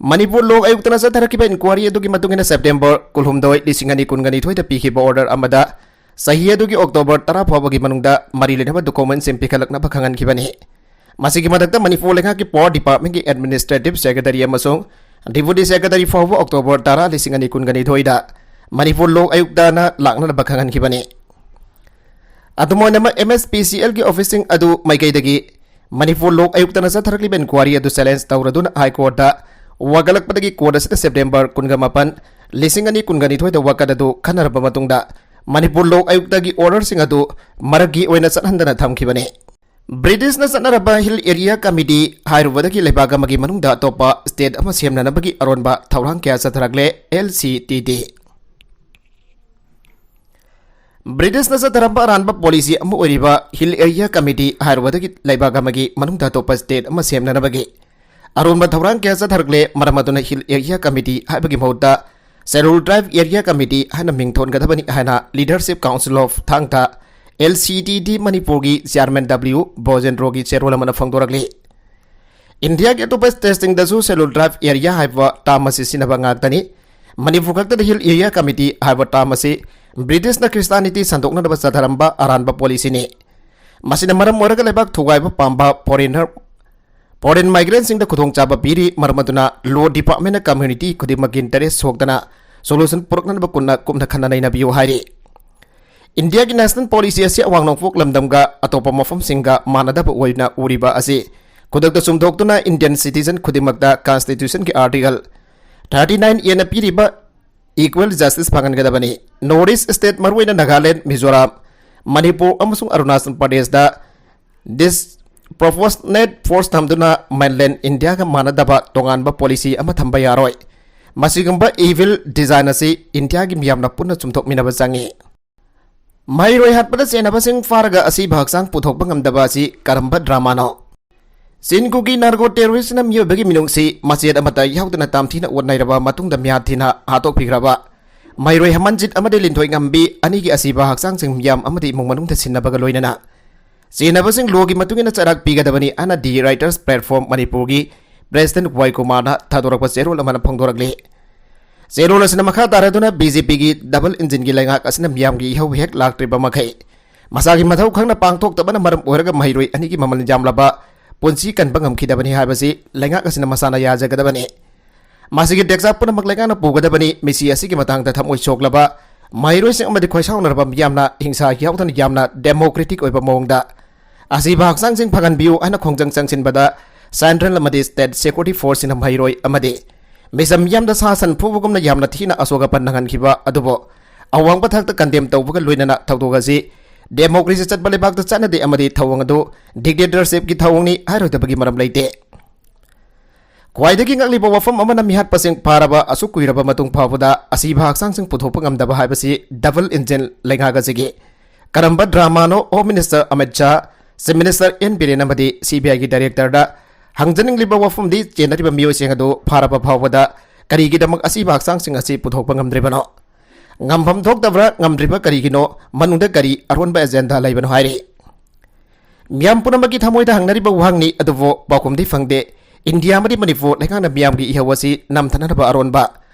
ꯃꯅꯤꯄꯨꯔ ꯂꯣꯛ ꯑꯌꯨꯛꯇꯅ ꯆꯠꯊꯔꯛꯈꯤꯕ ꯏꯟꯀ꯭ꯋꯥꯔꯤ ꯑꯗꯨꯒꯤ ꯃꯇꯨꯡ ꯏꯟꯅ ꯁꯦꯞꯇꯦꯝꯕꯔ ꯀꯨꯟꯍꯨꯝꯗꯣꯏ, ꯂꯤꯁꯤꯡ ꯑꯅꯤ ꯀꯨꯟꯒꯅꯤꯊꯣꯏꯗ ꯄꯤꯈꯤꯕ ꯑꯣꯔꯗꯔ ꯑꯃꯗ ꯆꯍꯤ ꯑꯗꯨꯒꯤ ꯑꯣꯛꯇꯣꯕꯔ ꯇꯔꯥ ꯐꯥꯎꯕꯒꯤ ꯃꯅꯨꯡꯗ ꯃꯔꯤ ꯂꯩꯅꯕ ꯗꯣꯀꯨꯃꯦꯟꯁꯤꯡ ꯄꯤꯈꯠꯂꯛꯅꯕ ꯈꯪꯍꯟꯈꯤꯕꯅꯤ꯫ ꯃꯁꯤꯒꯤ ꯃꯊꯛꯇ ꯃꯅꯤꯄꯨꯔ ꯂꯩꯉꯥꯛꯀꯤ ꯄꯥꯋꯔ ꯗꯤꯄꯥꯔꯠꯃꯦꯟꯒꯤ ꯑꯦꯗꯃꯤꯅꯤꯁꯇ꯭ꯔꯦꯇꯤꯚ ꯁꯦꯀ꯭ꯔꯦꯇꯔꯤ ꯑꯃꯁꯨꯡ ꯗꯤꯄꯨꯇꯤ ꯁꯦꯀ꯭ꯔꯦꯇꯔꯤ ꯐꯥꯎꯕ ꯑꯣꯛꯇꯣꯕꯔ ꯇꯔꯥ, ꯂꯤꯁꯤꯡ ꯑꯅꯤ ꯀꯨꯟꯒꯅꯤꯊꯣꯏꯗ ꯃꯅꯤꯄꯨꯔ ꯂꯣꯛ ꯑꯌꯨꯛꯇꯅ ꯂꯥꯛꯅꯅꯕ ꯈꯪꯍꯟꯈꯤꯕꯅꯤ꯫ ꯑꯗꯨꯝ ꯑꯣꯏꯅꯃꯛ, ꯑꯦꯝ ꯑꯦꯁ ꯄꯤ ꯁꯤ ꯑꯦꯜꯒꯤ ꯑꯣꯐꯤꯁꯁꯤꯡ ꯑꯗꯨ ꯃꯥꯏꯀꯩꯗꯒꯤ ꯃꯅꯤꯄꯨꯔ ꯂꯣꯛ ꯑꯌꯨꯛꯇꯅ ꯆꯠꯊꯔꯛꯂꯤꯕ ꯏꯟꯀ꯭ꯋꯥꯔꯤ ꯑꯗꯨ ꯆꯦꯂꯦꯟꯖ ꯇꯧꯔꯗꯨꯅ ꯍꯥꯏ ꯀꯣꯔꯠꯇ ꯋꯥꯀꯠꯂꯛꯄꯗꯒꯤ ꯀꯣꯔꯠ ꯑꯁꯤꯗ ꯁꯦꯞꯇꯦꯝꯕꯔ ꯀꯨꯟꯃꯥꯄꯟ, ꯂꯤꯁꯤꯡ ꯑꯅꯤ ꯀꯨꯟꯒꯅꯤꯊꯣꯏꯗ ꯋꯥꯀꯠ ꯑꯗꯨ ꯈꯟꯅꯔꯕ ꯃꯇꯨꯡꯗ ꯃꯅꯤꯄꯨꯔ ꯂꯣꯛ ꯑꯌꯨꯛꯇꯒꯤ ꯑꯣꯔꯗꯔꯁꯤꯡ ꯑꯗꯨ ꯃꯔꯛꯀꯤ ꯑꯣꯏꯅ ꯆꯠꯍꯟꯗꯅ ꯊꯝꯈꯤꯕꯅꯤ꯫ ꯕ꯭ꯔꯤꯇꯤꯁꯅ ꯆꯠꯅꯔꯕ ꯍꯤꯜ ꯑꯦꯔꯤꯌꯥ ꯀꯃꯤꯇꯤ ꯍꯥꯏꯔꯨꯕꯗꯒꯤ ꯂꯩꯕꯥꯛ ꯑꯃꯒꯤ ꯃꯅꯨꯡꯗ ꯑꯇꯣꯞꯄ ꯁ꯭ꯇꯦꯠ ꯑꯃ ꯁꯦꯝꯅꯅꯕꯒꯤ ꯑꯔꯣꯟꯕ ꯊꯧꯔꯥꯡ ꯀꯌꯥ ꯆꯠꯊꯔꯛꯂꯦ꯫ L C T T. ꯕ꯭ꯔꯤꯇꯤꯁꯅ ꯆꯠꯊꯔꯝꯕ ꯑꯔꯥꯟꯕ ꯄꯣꯂꯤꯁꯤ ꯑꯃ ꯑꯣꯏꯔꯤꯕ ꯍꯤꯜ ꯑꯦꯔꯤꯌꯥ ꯀꯃꯤꯇꯤ ꯍꯥꯏꯔꯨꯕꯗꯒꯤ ꯂꯩꯕꯥꯛ ꯑꯃꯒꯤ ꯃꯅꯨꯡꯗ ꯑꯇꯣꯞꯄ ꯁ꯭ꯇꯦꯠ ꯑꯃ ꯁꯦꯝꯅꯅꯕꯒꯤ ꯑꯔꯣꯟꯕ ꯊꯧꯔꯥꯡ ꯀꯌꯥ ꯆꯠꯊꯔꯛꯂꯦ꯫ ꯃꯔꯝ ꯑꯗꯨꯅ ꯍꯤꯜ ꯑꯦꯔꯤꯌꯥ ꯀꯃꯤꯇꯤ ꯍꯥꯏꯕꯒꯤ ꯃꯍꯨꯠꯇ ꯁꯦꯗ꯭ꯌꯨꯜ ꯇ꯭ꯔꯥꯏꯕ ꯑꯦꯔꯤꯌꯥ ꯀꯃꯤꯇꯤ ꯍꯥꯏꯅ ꯃꯤꯡ ꯊꯣꯟꯒꯗꯕꯅꯤ ꯍꯥꯏꯅ ꯂꯤꯗꯔꯁꯤꯞ ꯀꯥꯎꯟꯁꯤꯜ ꯑꯣꯐ ꯊꯥꯡ ꯇꯥ, ꯑꯦꯜ ꯁꯤ ꯇꯤ ꯇꯤ, ꯃꯅꯤꯄꯨꯔꯒꯤ ꯆꯤꯌꯥꯔꯃꯦꯟ ꯗꯕ꯭ꯂꯤꯎ ꯕꯣꯖꯦꯟꯗ꯭ꯔꯣꯒꯤ ꯆꯦꯔꯣꯜ ꯑꯃꯅ ꯐꯣꯡꯗꯣꯔꯛꯂꯤ꯫ ꯏꯟꯗꯤꯌꯥꯒꯤ ꯑꯇꯣꯞꯄ ꯁ꯭ꯇꯦꯠꯁꯤꯡꯗꯁꯨ ꯁꯦꯗ꯭ꯌꯨꯜ ꯇ꯭ꯔꯥꯏꯕ ꯑꯦꯔꯤꯌꯥ ꯍꯥꯏꯕ ꯇꯥꯔꯝ ꯑꯁꯤ ꯁꯤꯖꯤꯟꯅꯕ ꯉꯥꯛꯇꯅꯤ꯫ ꯃꯅꯤꯄꯨꯔ ꯈꯛꯇꯗ ꯍꯤꯜ ꯑꯦꯔꯤꯌꯥ ꯀꯃꯤꯇꯤ ꯍꯥꯏꯕ ꯇꯥꯔꯝ ꯑꯁꯤ ꯕ꯭ꯔꯤꯇꯤꯁꯅ ꯈ꯭ꯔꯤꯁꯇꯥꯅꯤꯇꯤ ꯁꯟꯗꯣꯛꯅꯅꯕ ꯆꯠꯊꯔꯝꯕ ꯑꯔꯥꯟꯕ ꯄꯣꯂꯤꯁꯤꯅꯤ꯫ ꯃꯁꯤꯅ ꯃꯔꯝ ꯑꯣꯏꯔꯒ ꯂꯩꯕꯥꯛ ꯊꯨꯒꯥꯏꯕ ꯄꯥꯝꯕ ꯐꯣꯔꯦꯅꯔ, ꯐꯣꯔꯦꯟ ꯃꯥꯏꯒ꯭ꯔꯦꯟꯁꯤꯡꯗ ꯈꯨꯗꯣꯡꯆꯥꯕ ꯄꯤꯔꯤ꯫ ꯃꯔꯝ ꯑꯗꯨꯅ ꯂꯣ ꯗꯤꯄꯥꯔꯠꯃꯦꯟꯅ ꯀꯝꯃ꯭ꯌꯨꯅꯤꯇꯤ ꯈꯨꯗꯤꯡꯃꯛꯀꯤ ꯏꯟꯇꯔꯦꯁ ꯁꯣꯛꯇꯅ ꯁꯣꯂꯨꯁꯟ ꯄꯨꯔꯛꯅꯅꯕ ꯀꯨꯞꯅ, ꯀꯨꯞꯅ ꯈꯟꯅ ꯅꯩꯅꯕꯤꯌꯨ ꯍꯥꯏꯔꯤ꯫ ꯏꯟꯗꯤꯌꯥꯒꯤ ꯅꯦꯁꯅꯦꯜ ꯄꯣꯂꯤꯁꯤ ꯑꯁꯤ ꯑꯋꯥꯡ ꯅꯣꯡꯄꯣꯛ ꯂꯝꯗꯝꯒ ꯑꯇꯣꯞꯄ ꯃꯐꯝꯁꯤꯡꯒ ꯃꯥꯟꯅꯗꯕ ꯑꯣꯏꯅ ꯎꯔꯤꯕ ꯑꯁꯤ ꯈꯨꯗꯛꯇ ꯆꯨꯝꯊꯣꯛꯇꯨꯅ ꯏꯟꯗꯤꯌꯟ ꯁꯤꯇꯤꯖꯟ ꯈꯨꯗꯤꯡꯃꯛꯇ ꯀꯟꯁꯇꯤꯇ꯭ꯌꯨꯁꯟꯒꯤ ꯑꯥꯔꯇꯤꯀꯜ ꯊꯥꯔꯇꯤ ꯅꯥꯏꯟ ꯑꯦꯅ ꯄꯤꯔꯤꯕ ꯏꯀ꯭ꯋꯦꯜ ꯖꯁꯇꯤꯁ ꯐꯪꯍꯟꯒꯗꯕꯅꯤ꯫ ꯅꯣꯔꯠ ꯏꯁ ꯁ꯭ꯇꯦꯠ, ꯃꯔꯨꯑꯣꯏꯅ ꯅꯥꯒꯥꯂꯦꯟꯗ, ꯃꯤꯖꯣꯔꯥꯝ, ꯃꯅꯤꯄꯨꯔ ꯑꯃꯁꯨꯡ ꯑꯔꯨꯅꯥꯆꯜ ꯄ꯭ꯔꯗꯦꯁꯇ ꯗꯤꯁꯄ꯭ꯔꯣꯄꯣꯔꯁꯅꯦꯠ ꯐꯣꯔꯁ ꯊꯝꯗꯨꯅ ꯃꯦꯟꯂꯦꯟꯗ ꯏꯟꯗꯤꯌꯥꯒ ꯃꯥꯟꯅꯗꯕ ꯇꯣꯉꯥꯟꯕ ꯄꯣꯂꯤꯁꯤ ꯑꯃ ꯊꯝꯕ ꯌꯥꯔꯣꯏ꯫ ꯃꯁꯤꯒꯨꯝꯕ ꯏꯚꯤꯜ ꯗꯤꯖꯥꯏꯟ ꯑꯁꯤ ꯏꯟꯗꯤꯌꯥꯒꯤ ꯃꯤꯌꯥꯝꯅ ꯄꯨꯟꯅ ꯆꯨꯝꯊꯣꯛꯃꯤꯟꯅꯕ ꯆꯪꯏ꯫ ꯃꯍꯩꯔꯣꯏ ꯍꯥꯠꯄꯗ ꯆꯦꯟꯅꯕꯁꯤꯡ ꯐꯥꯔꯒ ꯑꯁꯤꯕ ꯍꯛꯆꯥꯡ ꯄꯨꯊꯣꯛꯄ ꯉꯝꯗꯕ ꯑꯁꯤ ꯀꯔꯝꯕ ꯗ꯭ꯔꯃꯥꯅꯣ? ꯆꯤꯟ ꯀꯨꯀꯤ ꯅꯥꯔꯀꯣ ꯇꯦꯔꯣꯔꯤꯁꯅ ꯃꯤꯑꯣꯏꯕꯒꯤ ꯃꯤꯅꯨꯡꯁꯤ ꯃꯆꯦꯠ ꯑꯃꯠꯇ ꯌꯥꯎꯗꯅ ꯇꯝꯊꯤꯅ ꯑꯣꯠ ꯅꯩꯔꯕ ꯃꯇꯨꯡꯗ ꯃꯤꯍꯥꯠ ꯊꯤꯅ ꯍꯥꯠꯇꯣꯛꯄꯤꯈ꯭ꯔꯕ ꯃꯍꯩꯔꯣꯏ ꯍꯃꯟꯖꯤꯠ ꯑꯃꯗꯤ ꯂꯤꯟꯊꯣꯏ ꯉꯝꯕꯤ ꯑꯅꯤꯒꯤ ꯑꯁꯤꯕ ꯍꯛꯆꯥꯡꯁꯤꯡ ꯃꯤꯌꯥꯝ ꯑꯃꯗꯤ ꯏꯃꯨꯡ ꯃꯅꯨꯡꯗ ꯁꯤꯟꯅꯕꯒ ꯂꯣꯏꯅꯅ ꯆꯦꯟꯅꯕꯁꯤꯡ ꯂꯣꯒꯤ ꯃꯇꯨꯡ ꯏꯟꯅ ꯆꯩꯔꯥꯛ ꯄꯤꯒꯗꯕꯅꯤ ꯍꯥꯏꯅ ꯗꯤ ꯔꯥꯏꯇꯔꯁ ꯄ꯭ꯂꯦꯠꯐꯣꯝ ꯃꯅꯤꯄꯨꯔꯒꯤ ꯄ꯭ꯔꯦꯁꯤꯗꯦꯟꯠ ꯋꯥꯏ ꯀꯨꯃꯥꯔꯅ ꯊꯥꯗꯣꯔꯛꯄ ꯆꯦꯔꯣꯜ ꯑꯃꯅ ꯐꯣꯡꯗꯣꯔꯛꯂꯤ꯫ ꯆꯦꯔꯣꯜ ꯑꯁꯤꯅ ꯃꯈꯥ ꯇꯥꯔꯗꯨꯅ ꯕꯤ ꯖꯦ ꯄꯤꯒꯤ ꯗꯕꯜ ꯏꯟꯖꯤꯟꯒꯤ ꯂꯩꯉꯥꯛ ꯑꯁꯤꯅ ꯃꯤꯌꯥꯝꯒꯤ ꯏꯍꯧ ꯍꯦꯛ ꯂꯥꯛꯇ꯭ꯔꯤꯕ ꯃꯈꯩ ꯃꯁꯥꯒꯤ ꯃꯊꯧ ꯈꯪꯅ ꯄꯥꯡꯊꯣꯛꯇꯕꯅ ꯃꯔꯝ ꯑꯣꯏꯔꯒ ꯃꯍꯩꯔꯣꯏ ꯑꯅꯤꯒꯤ ꯃꯃꯜ ꯌꯥꯝꯂꯕ ꯄꯨꯟꯁꯤ ꯀꯟꯕ ꯉꯝꯈꯤꯗꯕꯅꯤ ꯍꯥꯏꯕꯁꯤ ꯂꯩꯉꯥꯛ ꯑꯁꯤꯅ ꯃꯁꯥꯅ ꯌꯥꯖꯒꯗꯕꯅꯤ꯫ ꯃꯁꯤꯒꯤ ꯇꯦꯛꯆꯥꯛ ꯄꯨꯝꯅꯃꯛ ꯂꯩꯉꯥꯛꯅ ꯄꯨꯒꯗꯕꯅꯤ꯫ ꯃꯤꯁꯤ ꯑꯁꯤꯒꯤ ꯃꯇꯥꯡꯗ ꯊꯃꯣꯏ ꯁꯣꯛꯂꯕ ꯃꯍꯩꯔꯣꯏꯁꯤꯡ ꯑꯃꯗꯤ ꯈꯣꯏꯁꯥꯎꯅꯔꯕ ꯃꯤꯌꯥꯝꯅ ꯍꯤꯡꯁꯥ ꯌꯥꯎꯗꯅ ꯌꯥꯝꯅ ꯗꯦꯃꯣꯀ꯭ꯔꯦꯇꯤꯛ ꯑꯣꯏꯕ ꯃꯑꯣꯡꯗ ꯑꯁꯤꯕ ꯍꯛꯆꯥꯡꯁꯤꯡ ꯐꯪꯍꯟꯕꯤꯌꯨ ꯍꯥꯏꯅ ꯈꯣꯡꯖꯪ ꯆꯪꯁꯤꯟꯕꯗ ꯁꯦꯟꯇ꯭ꯔꯦꯜ ꯑꯃꯗꯤ ꯁ꯭ꯇꯦꯠ ꯁꯦꯀ꯭ꯌꯨꯔꯤꯇꯤ ꯐꯣꯔꯁꯁꯤꯡꯅ ꯃꯍꯩꯔꯣꯏ ꯑꯃꯗꯤ ꯃꯤꯆꯝ ꯃꯤꯌꯥꯝꯗ ꯁꯥ ꯁꯟ ꯐꯨꯕꯒꯨꯝꯅ ꯌꯥꯝꯅ ꯊꯤꯅ ꯑꯁꯣꯛ ꯑꯄꯟ ꯅꯪꯍꯟꯈꯤꯕ ꯑꯗꯨꯕꯨ ꯑꯋꯥꯡꯕ ꯊꯥꯛꯇ ꯀꯟꯗꯦꯝ ꯇꯧꯕꯒ ꯂꯣꯏꯅꯅ ꯊꯧꯗꯣꯛ ꯑꯁꯤ ꯗꯦꯃꯣꯀ꯭ꯔꯦꯁꯤ ꯆꯠꯄ ꯂꯩꯕꯥꯛꯇ ꯆꯠꯅꯗꯦ ꯑꯃꯗꯤ ꯊꯧꯑꯣꯡ ꯑꯗꯨ ꯗꯤꯛꯇꯦꯇꯔꯁꯤꯞꯀꯤ ꯊꯧꯑꯣꯡꯅꯤ ꯍꯥꯏꯔꯣꯏꯗꯕꯒꯤ ꯃꯔꯝ ꯂꯩꯇꯦ꯫ ꯈ꯭ꯋꯥꯏꯗꯒꯤ ꯉꯛꯂꯤꯕ ꯋꯥꯐꯝ ꯑꯃꯅ ꯃꯤꯍꯥꯠꯄꯁꯤꯡ ꯐꯥꯔꯕ ꯑꯁꯨꯛ ꯀꯨꯏꯔꯕ ꯃꯇꯨꯡ ꯐꯥꯎꯕꯗ ꯑꯁꯤꯕ ꯍꯛꯆꯥꯡꯁꯤꯡ ꯄꯨꯊꯣꯛꯄ ꯉꯝꯗꯕ ꯍꯥꯏꯕꯁꯤ ꯗꯕꯜ ꯏꯟꯖꯤꯟ ꯂꯩꯉꯥꯛ ꯑꯁꯤꯒꯤ ꯀꯔꯝꯕ ꯗ꯭ꯔꯃꯥꯅꯣ? Home minister Amit Shah, chief minister N Biren ꯑꯃꯗꯤ ꯁꯤ ꯕꯤ ꯑꯥꯏꯒꯤ ꯗꯥꯏꯔꯦꯛꯇꯔꯗ ꯍꯪꯖꯅꯤꯡꯂꯤꯕ ꯋꯥꯐꯝꯗꯤ ꯆꯦꯟꯅꯔꯤꯕ ꯃꯤꯑꯣꯏꯁꯤꯡ ꯑꯗꯨ ꯐꯥꯔꯕ ꯐꯥꯎꯕꯗ ꯀꯔꯤꯒꯤꯗꯃꯛ ꯑꯁꯤꯕ ꯍꯛꯆꯥꯡꯁꯤꯡ ꯑꯁꯤ ꯄꯨꯊꯣꯛꯄ ꯉꯝꯗ꯭ꯔꯤꯕꯅꯣ? ꯉꯝꯐꯝ ꯊꯣꯛꯇꯕ꯭ꯔꯥ? ꯉꯝꯗ꯭ꯔꯤꯕ ꯀꯔꯤꯒꯤꯅꯣ? ꯃꯅꯨꯡꯗ ꯀꯔꯤ ꯑꯔꯣꯟꯕ ꯑꯦꯖꯦꯟꯗꯥ ꯂꯩꯕꯅꯣ ꯍꯥꯏꯔꯤ꯫ ꯃꯤꯌꯥꯝ ꯄꯨꯝꯅꯃꯛꯀꯤ ꯊꯃꯣꯏꯗ ꯍꯪꯅꯔꯤꯕ ꯋꯥꯍꯪꯅꯤ, ꯑꯗꯨꯕꯨ ꯄꯥꯎꯈꯨꯝꯗꯤ ꯐꯪꯗꯦ꯫ ꯏꯟꯗꯤꯌꯥ ꯑꯃꯗꯤ ꯃꯅꯤꯄꯨꯔ ꯂꯩꯉꯥꯛꯅ ꯃꯤꯌꯥꯝꯒꯤ ꯏꯍꯧ ꯑꯁꯤ ꯅꯝꯊꯅꯅꯕ ꯑꯔꯣꯟꯕ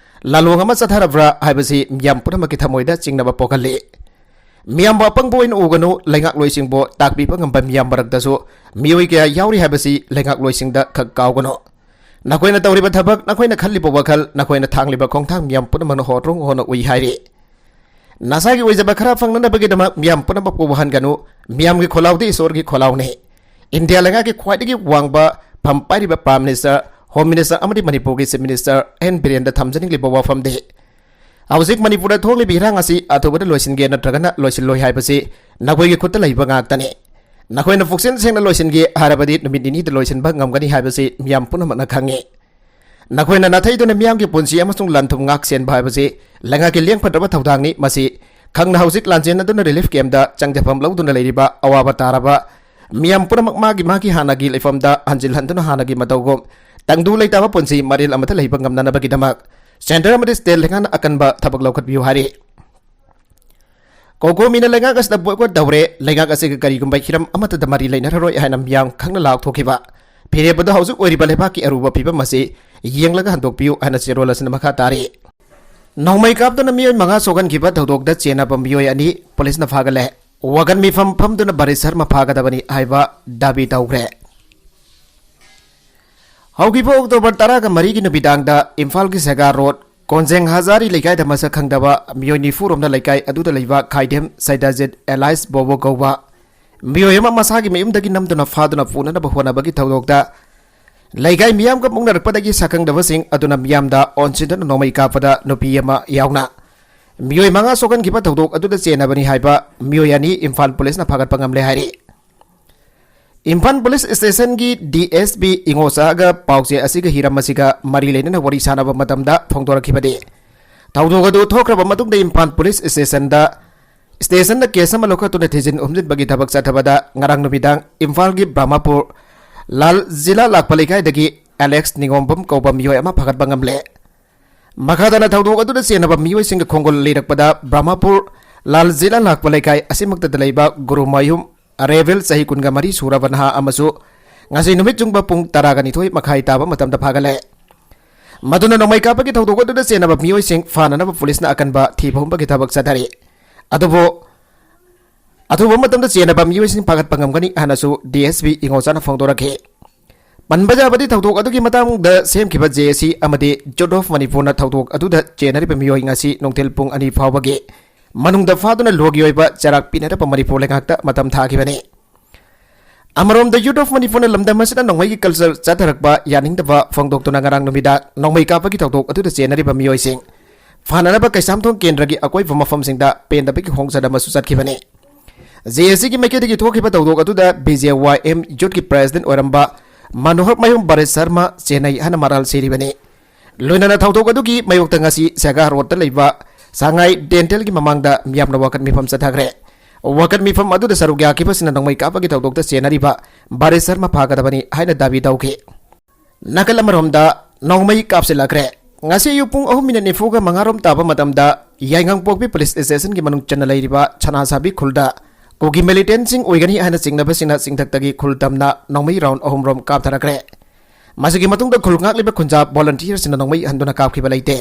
ꯂꯥꯂꯣꯡ ꯑꯃ ꯆꯠꯊꯔꯕ꯭ꯔꯥ ꯍꯥꯏꯕꯁꯤ ꯃꯤꯌꯥꯝ ꯄꯨꯝꯅꯃꯛꯀꯤ ꯊꯃꯣꯏꯗ ꯆꯤꯡꯅꯕ ꯄꯣꯛꯍꯜꯂꯤ꯫ ꯃꯤꯌꯥꯝꯕꯨ ꯑꯄꯪꯕ ꯑꯣꯏꯅ ꯎꯒꯅꯨ, ꯂꯩꯉꯥꯛꯂꯣꯏꯁꯤꯡꯕꯨ ꯇꯥꯛꯄꯤꯕ ꯉꯝꯕ ꯃꯤꯌꯥꯝ ꯃꯔꯛꯇꯁꯨ ꯃꯤꯑꯣꯏ ꯀꯌꯥ ꯌꯥꯎꯔꯤ ꯍꯥꯏꯕꯁꯤ ꯂꯩꯉꯥꯛꯂꯣꯏꯁꯤꯡꯗ ꯈꯛ ꯀꯥꯎꯒꯅꯨ꯫ ꯅꯈꯣꯏꯅ ꯇꯧꯔꯤꯕ ꯊꯕꯛ, ꯅꯈꯣꯏꯅ ꯈꯜꯂꯤꯕ ꯋꯥꯈꯜ, ꯅꯈꯣꯏꯅ ꯊꯥꯡꯂꯤꯕ ꯈꯣꯡꯊꯥꯡ ꯃꯤꯌꯥꯝ ꯄꯨꯝꯅꯃꯛꯅ ꯍꯣꯠꯔꯣꯡ ꯍꯣꯟꯅ ꯎꯏ ꯍꯥꯏꯔꯤ꯫ ꯅꯁꯥꯒꯤ ꯑꯣꯏꯖꯕ ꯈꯔ ꯐꯪꯅꯅꯕꯒꯤꯗꯃꯛ ꯃꯤꯌꯥꯝ ꯄꯨꯝꯅꯃꯛꯄꯨ ꯋꯥꯍꯟꯒꯅꯨ꯫ ꯃꯤꯌꯥꯝꯒꯤ ꯈꯣꯜꯂꯥꯎꯗꯤ ꯏꯁꯣꯔꯒꯤ ꯈꯣꯜꯂꯥꯎꯅꯤ꯫ ꯏꯟꯗꯤꯌꯥ ꯂꯩꯉꯥꯛꯀꯤ ꯈ꯭ꯋꯥꯏꯗꯒꯤ ꯋꯥꯡꯕ ꯐꯝ ꯄꯥꯏꯔꯤꯕ ꯄ꯭ꯔꯥꯏꯝ ꯃꯤꯅꯤꯁꯇꯔ, ꯍꯣꯝ ꯃꯤꯅꯤꯁꯇꯔ ꯑꯃꯗꯤ ꯃꯅꯤꯄꯨꯔꯒꯤ ꯆꯤꯐ ꯃꯤꯅꯤꯁꯇꯔ ꯑꯦꯟ ꯕꯤꯔꯦꯟꯗ ꯊꯝꯖꯅꯤꯡꯂꯤꯕ ꯋꯥꯐꯝꯗꯤ, ꯍꯧꯖꯤꯛ ꯃꯅꯤꯄꯨꯔꯗ ꯊꯣꯛꯂꯤꯕ ꯏꯔꯥꯡ ꯑꯁꯤ ꯑꯊꯨꯕꯗ ꯂꯣꯏꯁꯤꯟꯒꯦ ꯅꯠꯇ꯭ꯔꯒꯅ ꯂꯣꯏꯁꯤꯜꯂꯣꯏ ꯍꯥꯏꯕꯁꯤ ꯅꯈꯣꯏꯒꯤ ꯈꯨꯠꯇ ꯂꯩꯕ ꯉꯥꯛꯇꯅꯤ꯫ ꯅꯈꯣꯏꯅ ꯄꯨꯛꯆꯦꯜ ꯁꯦꯡꯅ ꯂꯣꯏꯁꯤꯟꯒꯦ ꯍꯥꯏꯔꯕꯗꯤ ꯅꯨꯃꯤꯠ ꯅꯤꯅꯤꯗ ꯂꯣꯏꯁꯤꯟꯕ ꯉꯝꯒꯅꯤ ꯍꯥꯏꯕꯁꯤ ꯃꯤꯌꯥꯝ ꯄꯨꯝꯅꯃꯛꯅ ꯈꯪꯉꯤ꯫ ꯅꯈꯣꯏꯅ ꯅꯥꯊꯩꯗꯨꯅ ꯃꯤꯌꯥꯝꯒꯤ ꯄꯨꯟꯁꯤ ꯑꯃꯁꯨꯡ ꯂꯟ ꯊꯨꯝ ꯉꯥꯛ ꯁꯦꯟꯕ ꯍꯥꯏꯕꯁꯤ ꯂꯩꯉꯥꯛꯀꯤ ꯂꯦꯡꯐꯠꯇ꯭ꯔꯕ ꯊꯧꯗꯥꯡꯅꯤ꯫ ꯃꯁꯤ ꯈꯪꯅ ꯍꯧꯖꯤꯛ ꯂꯥꯟꯖꯦꯟꯅꯗꯨꯅ ꯔꯤꯂꯤꯐ ꯀꯦꯝꯞꯇ ꯆꯪꯖꯐꯝ ꯂꯧꯗꯨꯅ ꯂꯩꯔꯤꯕ ꯑꯋꯥꯕ ꯇꯥꯔꯕ ꯃꯤꯌꯥꯝ ꯄꯨꯝꯅꯃꯛ ꯃꯥꯒꯤ ꯃꯥꯒꯤ ꯍꯥꯟꯅꯒꯤ ꯂꯩꯐꯝꯗ ꯍꯟꯖꯤꯜꯍꯟꯗꯨꯅ ꯍꯥꯟꯅꯒꯤ ꯃꯇꯧꯒꯨꯝ ꯇꯪꯗꯨ ꯂꯩꯇꯥꯕ ꯄꯨꯟꯁꯤ ꯃꯔꯦꯜ ꯑꯃꯗ ꯂꯩꯕ ꯉꯝꯅꯅꯕꯒꯤꯗꯃꯛ ꯁꯦꯟꯇꯔ ꯑꯃꯗꯤ ꯁ꯭ꯇꯦꯠ ꯂꯩꯉꯥꯛꯅ ꯑꯀꯟꯕ ꯊꯕꯛ ꯂꯧꯈꯠꯄꯤꯌꯨ ꯍꯥꯏꯔꯤ꯫ ꯀꯣꯀꯣꯃꯤꯅ ꯂꯩꯉꯥꯛ ꯑꯁꯤꯗ ꯕꯣꯏꯀꯣꯠ ꯇꯧꯔꯦ꯫ ꯂꯩꯉꯥꯛ ꯑꯁꯤꯒ ꯀꯔꯤꯒꯨꯝꯕ ꯍꯤꯔꯝ ꯑꯃꯠꯇꯗ ꯃꯔꯤ ꯂꯩꯅꯔꯔꯣꯏ ꯍꯥꯏꯅ ꯃꯤꯌꯥꯝ ꯈꯪꯅ ꯂꯥꯎꯊꯣꯛꯈꯤꯕ ꯐꯤꯔꯦꯞ ꯑꯗꯨ ꯍꯧꯖꯤꯛ ꯑꯣꯏꯔꯤꯕ ꯂꯩꯕꯥꯛꯀꯤ ꯑꯔꯨꯕ ꯐꯤꯕꯝ ꯑꯁꯤ ꯌꯦꯡꯂꯒ ꯍꯟꯗꯣꯛꯄꯤꯌꯨ ꯍꯥꯏꯅ ꯆꯦꯔꯣꯜ ꯑꯁꯤꯅ ꯃꯈꯥ ꯇꯥꯔꯤ꯫ ꯅꯣꯡꯃꯩ ꯀꯥꯞꯇꯨꯅ ꯃꯤꯑꯣꯏ ꯃꯉꯥ ꯁꯣꯛꯍꯟꯈꯤꯕ ꯊꯧꯗꯣꯛꯇ ꯆꯦꯟꯅꯕ ꯃꯤꯑꯣꯏ ꯑꯅꯤ ꯄꯨꯂꯤꯁꯅ ꯐꯥꯒꯠꯂꯦ꯫ ꯋꯥꯀꯠ ꯃꯤꯐꯝ ꯐꯝꯗꯨꯅ ꯕꯔꯤꯁ ꯁꯔꯃ ꯐꯥꯒꯗꯕꯅꯤ ꯍꯥꯏꯕ ꯗꯥꯕꯤ ꯇꯧꯈ꯭ꯔꯦ꯫ ꯍꯧꯈꯤꯕ ꯑꯣꯛꯇꯣꯕꯔ ꯇꯔꯥꯒ ꯃꯔꯤꯒꯤ ꯅꯨꯃꯤꯗꯥꯡꯗ ꯏꯝꯐꯥꯜꯒꯤ ꯁꯦꯒꯥ ꯔꯣꯗ ꯀꯣꯟꯖꯦꯡ ꯍꯖꯥꯔꯤ ꯂꯩꯀꯥꯏꯗ ꯃꯁꯛ ꯈꯪꯗꯕ ꯃꯤꯑꯣꯏ ꯅꯤꯐꯨ ꯔꯣꯝꯅ ꯂꯩꯀꯥꯏ ꯑꯗꯨꯗ ꯂꯩꯕ ꯈꯥꯏꯗꯦꯝ ꯁꯩꯗꯥꯖꯤꯠ ꯑꯦꯂꯥꯏꯁ ꯕꯣꯕꯣ ꯀꯧꯕ ꯃꯤꯑꯣꯏ ꯑꯃ ꯃꯁꯥꯒꯤ ꯃꯌꯨꯝꯗꯒꯤ ꯅꯝꯗꯨꯅ ꯐꯥꯗꯨꯅ ꯄꯨꯅꯅꯕ ꯍꯣꯠꯅꯕꯒꯤ ꯊꯧꯗꯣꯛꯇ ꯂꯩꯀꯥꯏ ꯃꯤꯌꯥꯝꯒ ꯃꯨꯛꯅꯔꯛꯄꯗꯒꯤ ꯁꯛꯈꯪꯗꯕꯁꯤꯡ ꯑꯗꯨꯅ ꯃꯤꯌꯥꯝꯗ ꯑꯣꯟꯁꯤꯟꯗꯨꯅ ꯅꯣꯡꯃꯩ ꯀꯥꯞꯄꯗ ꯅꯨꯄꯤ ꯑꯃ ꯌꯥꯎꯅ ꯃꯤꯑꯣꯏ ꯃꯉꯥ ꯁꯣꯛꯍꯟꯈꯤꯕ ꯊꯧꯗꯣꯛ ꯑꯗꯨꯗ ꯆꯦꯟꯅꯕꯅꯤ ꯍꯥꯏꯕ ꯃꯤꯑꯣꯏ ꯑꯅꯤ ꯏꯝꯐꯥꯜ ꯄꯨꯂꯤꯁꯅ ꯐꯥꯒꯠꯄ ꯉꯝꯂꯦ ꯍꯥꯏꯔꯤ꯫ Imphal police ꯁ꯭ꯇꯦꯁꯟꯒꯤ D S P ꯏꯉꯣꯆꯥꯒ ꯄꯥꯎꯆꯦ ꯑꯁꯤꯒ ꯍꯤꯔꯝ ꯑꯁꯤꯒ ꯃꯔꯤ ꯂꯩꯅꯅ ꯋꯥꯔꯤ ꯁꯥꯟꯅꯕ ꯃꯇꯝꯗ ꯐꯣꯡꯗꯣꯔꯛꯈꯤꯕꯗꯤ, ꯊꯧꯗꯣꯛ ꯑꯗꯨ ꯊꯣꯛꯈ꯭ꯔꯕ ꯃꯇꯨꯡꯗ ꯏꯝꯐꯥꯜ ꯄꯨꯂꯤꯁ ꯁ꯭ꯇꯦꯁꯟꯗ, ꯁ꯭ꯇꯦꯁꯟꯗ ꯀꯦꯁ ꯑꯃ ꯂꯧꯈꯠꯇꯨꯅ ꯊꯤꯖꯤꯟ ꯍꯨꯝꯖꯤꯟꯕꯒꯤ ꯊꯕꯛ ꯆꯠꯊꯕꯗ ꯉꯔꯥꯡ ꯅꯨꯃꯤꯗꯥꯡ ꯏꯝꯐꯥꯜꯒꯤ ꯕ꯭ꯔꯍꯃꯄꯨꯔ ꯂꯥꯜ ꯖꯤꯂꯥ ꯂꯥꯛꯄ ꯂꯩꯀꯥꯏꯗꯒꯤ ꯑꯦꯂꯦꯛꯁ ꯅꯤꯉꯣꯝꯕꯝ ꯀꯧꯕ ꯃꯤꯑꯣꯏ ꯑꯃ ꯐꯥꯒꯠꯄ ꯉꯝꯂꯦ꯫ ꯃꯈꯥ ꯇꯥꯅ ꯊꯧꯗꯣꯛ ꯑꯗꯨꯗ ꯆꯦꯟꯅꯕ ꯃꯤꯑꯣꯏꯁꯤꯡꯒ ꯈꯣꯡꯒꯣꯜ ꯂꯤꯔꯛꯄꯗ ꯕ꯭ꯔꯍꯃꯄꯨꯔ ꯂꯥꯜ ꯖꯤꯂꯥ ꯂꯥꯛꯄ ꯂꯩꯀꯥꯏ ꯑꯁꯤꯃꯛꯇꯗ ꯂꯩꯕ ꯒꯨꯔꯨꯃꯌꯨꯝ ꯔꯦꯕꯦꯜ ꯆꯍꯤ ꯀꯨꯟꯒ ꯃꯔꯤ ꯁꯨꯔꯕ ꯅꯍꯥ ꯑꯃꯁꯨ ꯉꯁꯤ ꯅꯨꯃꯤꯠ ꯆꯨꯡꯕ ꯄꯨꯡ ꯇꯔꯥꯒ ꯅꯤꯊꯣꯏ ꯃꯈꯥꯏ ꯇꯥꯕ ꯃꯇꯝꯗ ꯐꯥꯒꯠꯂꯦ꯫ ꯃꯗꯨꯅ ꯅꯣꯡꯃꯩ ꯀꯥꯞꯄꯒꯤ ꯊꯧꯗꯣꯛ ꯑꯗꯨꯗ ꯆꯦꯟꯅꯕ ꯃꯤꯑꯣꯏꯁꯤꯡ ꯐꯥꯅꯅꯕ ꯄꯨꯂꯤꯁꯅ ꯑꯀꯟꯕ ꯊꯤꯕ ꯍꯨꯝꯕꯒꯤ ꯊꯕꯛ ꯆꯠꯊꯔꯤ꯫ ꯑꯗꯨꯕꯨ ꯑꯊꯨꯕ ꯃꯇꯝꯗ ꯆꯦꯟꯅꯕ ꯃꯤꯑꯣꯏꯁꯤꯡ ꯐꯥꯒꯠꯄ ꯉꯝꯒꯅꯤ ꯍꯥꯏꯅꯁꯨ ꯗꯤ ꯑꯦꯁ ꯄꯤ ꯏꯉꯣꯆꯥꯅ ꯐꯣꯡꯗꯣꯔꯛꯈꯤ꯫ ꯄꯟꯕ ꯌꯥꯕꯗꯤ ꯊꯧꯗꯣꯛ ꯑꯗꯨꯒꯤ ꯃꯇꯥꯡꯗ ꯁꯦꯝꯈꯤꯕ ꯖꯦ ꯑꯦ ꯁꯤ ꯑꯃꯗꯤ ꯌꯨꯠ ꯑꯣꯐ ꯃꯅꯤꯄꯨꯔꯅ ꯊꯧꯗꯣꯛ ꯑꯗꯨꯗ ꯆꯦꯟꯅꯔꯤꯕ ꯃꯤꯑꯣꯏ ꯉꯁꯤ ꯅꯨꯡꯊꯤꯜ ꯄꯨꯡ ꯑꯅꯤ ꯐꯥꯎꯕꯒꯤ ꯃꯅꯨꯡꯗ ꯐꯥꯗꯨꯅ ꯂꯣꯒꯤ ꯑꯣꯏꯕ ꯆꯩꯔꯥꯛ ꯄꯤꯅꯅꯕ ꯃꯅꯤꯄꯨꯔ ꯂꯩꯉꯥꯛꯇ ꯃꯇꯝ ꯊꯥꯈꯤꯕꯅꯤ꯫ ꯑꯃꯔꯣꯝꯗ ꯌꯨꯠ ꯑꯣꯐ ꯃꯅꯤꯄꯨꯔꯅ ꯂꯝꯗꯝ ꯑꯁꯤꯗ ꯅꯣꯡꯃꯩꯒꯤ ꯀꯜꯆꯔ ꯆꯠꯊꯔꯛꯄ ꯌꯥꯅꯤꯡꯗꯕ ꯐꯣꯡꯗꯣꯛꯇꯨꯅ ꯉꯔꯥꯡ ꯅꯨꯃꯤꯗꯥꯡ ꯅꯣꯡꯃꯩ ꯀꯥꯞꯄꯒꯤ ꯊꯧꯗꯣꯛ ꯑꯗꯨꯗ ꯆꯦꯟꯅꯔꯤꯕ ꯃꯤꯑꯣꯏꯁꯤꯡ ꯐꯥꯅꯅꯕ ꯀꯩꯁꯥꯝꯊꯣꯡ ꯀꯦꯟꯗ꯭ꯔꯒꯤ ꯑꯀꯣꯏꯕ ꯃꯐꯝꯁꯤꯡꯗ ꯄꯦꯟꯗꯕꯒꯤ ꯈꯣꯡꯆꯠ ꯑꯃꯁꯨ ꯆꯠꯈꯤꯕꯅꯤ꯫ ꯖꯦ ꯑꯦ ꯁꯤꯒꯤ ꯃꯥꯏꯀꯩꯗꯒꯤ ꯊꯣꯛꯈꯤꯕ ꯊꯧꯗꯣꯛ ꯑꯗꯨꯗ ꯕꯤ ꯖꯦ ꯋꯥꯏ ꯑꯦꯝ ꯌꯨꯠꯀꯤ ꯄ꯭ꯔꯦꯁꯤꯗꯦꯟꯠ ꯑꯣꯏꯔꯝꯕ ꯃꯅꯣꯍꯔ ꯃꯌꯨꯝ ꯕꯔꯤꯁ ꯁꯔꯃ ꯆꯦꯟꯅꯩ ꯍꯥꯏꯅ ꯃꯔꯥꯜ ꯁꯤꯔꯤꯕꯅꯤ꯫ ꯂꯣꯏꯅꯅ ꯊꯧꯗꯣꯛ ꯑꯗꯨꯒꯤ ꯃꯥꯌꯣꯛꯇ ꯉꯁꯤ ꯁꯦꯒꯥ ꯔꯣꯗꯇ ꯂꯩꯕ ꯁꯉꯥꯏ ꯗꯦꯟꯇꯦꯜꯒꯤ ꯃꯃꯥꯡꯗ ꯃꯤꯌꯥꯝꯅ ꯋꯥꯀꯠ ꯃꯤꯐꯝ ꯆꯠꯊꯈ꯭ꯔꯦ꯫ ꯋꯥꯀꯠ ꯃꯤꯐꯝ ꯑꯗꯨꯗ ꯁꯔꯨꯛ ꯌꯥꯈꯤꯕꯁꯤꯡꯅ ꯅꯣꯡꯃꯩ ꯀꯥꯞꯄꯒꯤ ꯊꯧꯗꯣꯛꯇ ꯆꯦꯟꯅꯔꯤꯕ ꯕꯔꯤꯁ ꯁꯔꯃ ꯐꯥꯒꯗꯕꯅꯤ ꯍꯥꯏꯅ ꯗꯥꯕꯤ ꯇꯧꯈꯤ꯫ ꯅꯥꯀꯜ ꯑꯃꯔꯣꯝꯗ ꯅꯣꯡꯃꯩ ꯀꯥꯞꯁꯤꯜꯂꯛꯈ꯭ꯔꯦ꯫ ꯉꯁꯤ ꯑꯌꯨꯛ ꯄꯨꯡ ꯑꯍꯨꯝ ꯃꯤꯅꯤꯠ ꯅꯤꯐꯨꯒ ꯃꯉꯥꯔꯣꯝ ꯇꯥꯕ ꯃꯇꯝꯗ ꯌꯥꯏꯉꯪꯄꯣꯛꯄꯤ ꯄꯨꯂꯤꯁ ꯁ꯭ꯇꯦꯁꯟꯒꯤ ꯃꯅꯨꯡ ꯆꯟꯅ ꯂꯩꯔꯤꯕ ꯁꯅꯥꯁꯥꯕꯤ ꯈꯨꯜꯗ ꯀꯨꯀꯤ ꯃꯤꯂꯤꯇꯦꯟꯁꯤꯡ ꯑꯣꯏꯒꯅꯤ ꯍꯥꯏꯅ ꯆꯤꯡꯅꯕꯁꯤꯡꯅ ꯆꯤꯡꯊꯛꯇꯒꯤ ꯈꯨꯜ ꯇꯝꯅ ꯅꯣꯡꯃꯩ ꯔꯥꯎꯟ ꯑꯍꯨꯝꯔꯣꯝ ꯀꯥꯞꯊꯔꯛꯈ꯭ꯔꯦ꯫ ꯃꯁꯤꯒꯤ ꯃꯇꯨꯡꯗ ꯈꯨꯜ ꯉꯥꯛꯂꯤꯕ ꯈꯨꯟꯖꯥ ꯚꯣꯂꯟꯇꯤꯌꯔꯁꯤꯡꯅ ꯅꯣꯡꯃꯩ ꯍꯟꯗꯨꯅ ꯀꯥꯞꯈꯤꯕ ꯂꯩꯇꯦ꯫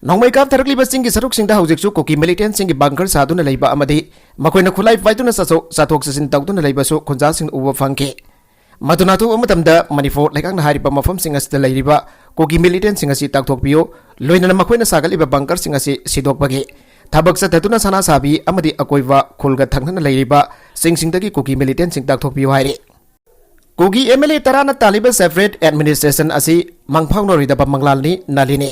ꯅꯣꯡꯃꯩ ꯀꯥꯞꯊꯔꯛꯂꯤꯕ ꯆꯤꯡꯒꯤ ꯁꯔꯨꯛꯁꯤꯡꯗ ꯍꯧꯖꯤꯛꯁꯨ ꯀꯨꯀꯤ ꯃꯤꯂꯤꯇꯦꯟꯁꯤꯡꯒꯤ ꯕꯪꯀꯔ ꯁꯥꯗꯨꯅ ꯂꯩꯕ ꯑꯃꯗꯤ ꯃꯈꯣꯏꯅ ꯈꯨꯠꯂꯥꯏ ꯄꯥꯏꯗꯨꯅ ꯆꯠꯊꯣꯛ ꯆꯠꯊꯣꯛ ꯆꯠꯁꯤꯟ ꯇꯧꯗꯨꯅ ꯂꯩꯕꯁꯨ ꯈꯨꯟꯖꯥꯁꯤꯡꯅ ꯎꯕ ꯐꯪꯈꯤ꯫ ꯃꯗꯨꯅ ꯑꯊꯨꯕ ꯃꯇꯝꯗ ꯃꯅꯤꯄꯨꯔ ꯂꯩꯉꯥꯛꯅ ꯍꯥꯏꯔꯤꯕ ꯃꯐꯝꯁꯤꯡ ꯑꯁꯤꯗ ꯂꯩꯔꯤꯕ ꯀꯨꯀꯤ ꯃꯤꯂꯤꯇꯦꯟꯁꯤꯡ ꯑꯁꯤ ꯇꯥꯛꯊꯣꯛꯄꯤꯌꯨ, ꯂꯣꯏꯅꯅ ꯃꯈꯣꯏꯅ ꯁꯥꯒꯠꯂꯤꯕ ꯕꯪꯀꯔꯁꯤꯡ ꯑꯁꯤ ꯁꯤꯗꯣꯛꯄꯒꯤ ꯊꯕꯛ ꯆꯠꯊꯗꯨꯅ ꯁꯅꯥ ꯁꯥꯕꯤ ꯑꯃꯗꯤ ꯑꯀꯣꯏꯕ ꯈꯨꯜꯒ ꯊꯪꯅꯅ ꯂꯩꯔꯤꯕ ꯆꯤꯡꯁꯤꯡꯗꯒꯤ ꯀꯨꯀꯤ ꯃꯤꯂꯤꯇꯦꯟꯁꯤꯡ ꯇꯥꯛꯊꯣꯛꯄꯤꯌꯨ ꯍꯥꯏꯔꯤ꯫ ꯀꯨꯀꯤ ꯑꯦꯝ ꯑꯦꯜ ꯑꯦ ꯇꯔꯥꯅ ꯇꯥꯜꯂꯤꯕ separate administration ꯑꯁꯤ ꯃꯪꯐꯥꯎꯅꯔꯣꯏꯗꯕ ꯃꯪꯂꯥꯟꯅꯤ, ꯅꯥꯂꯤꯅꯤ꯫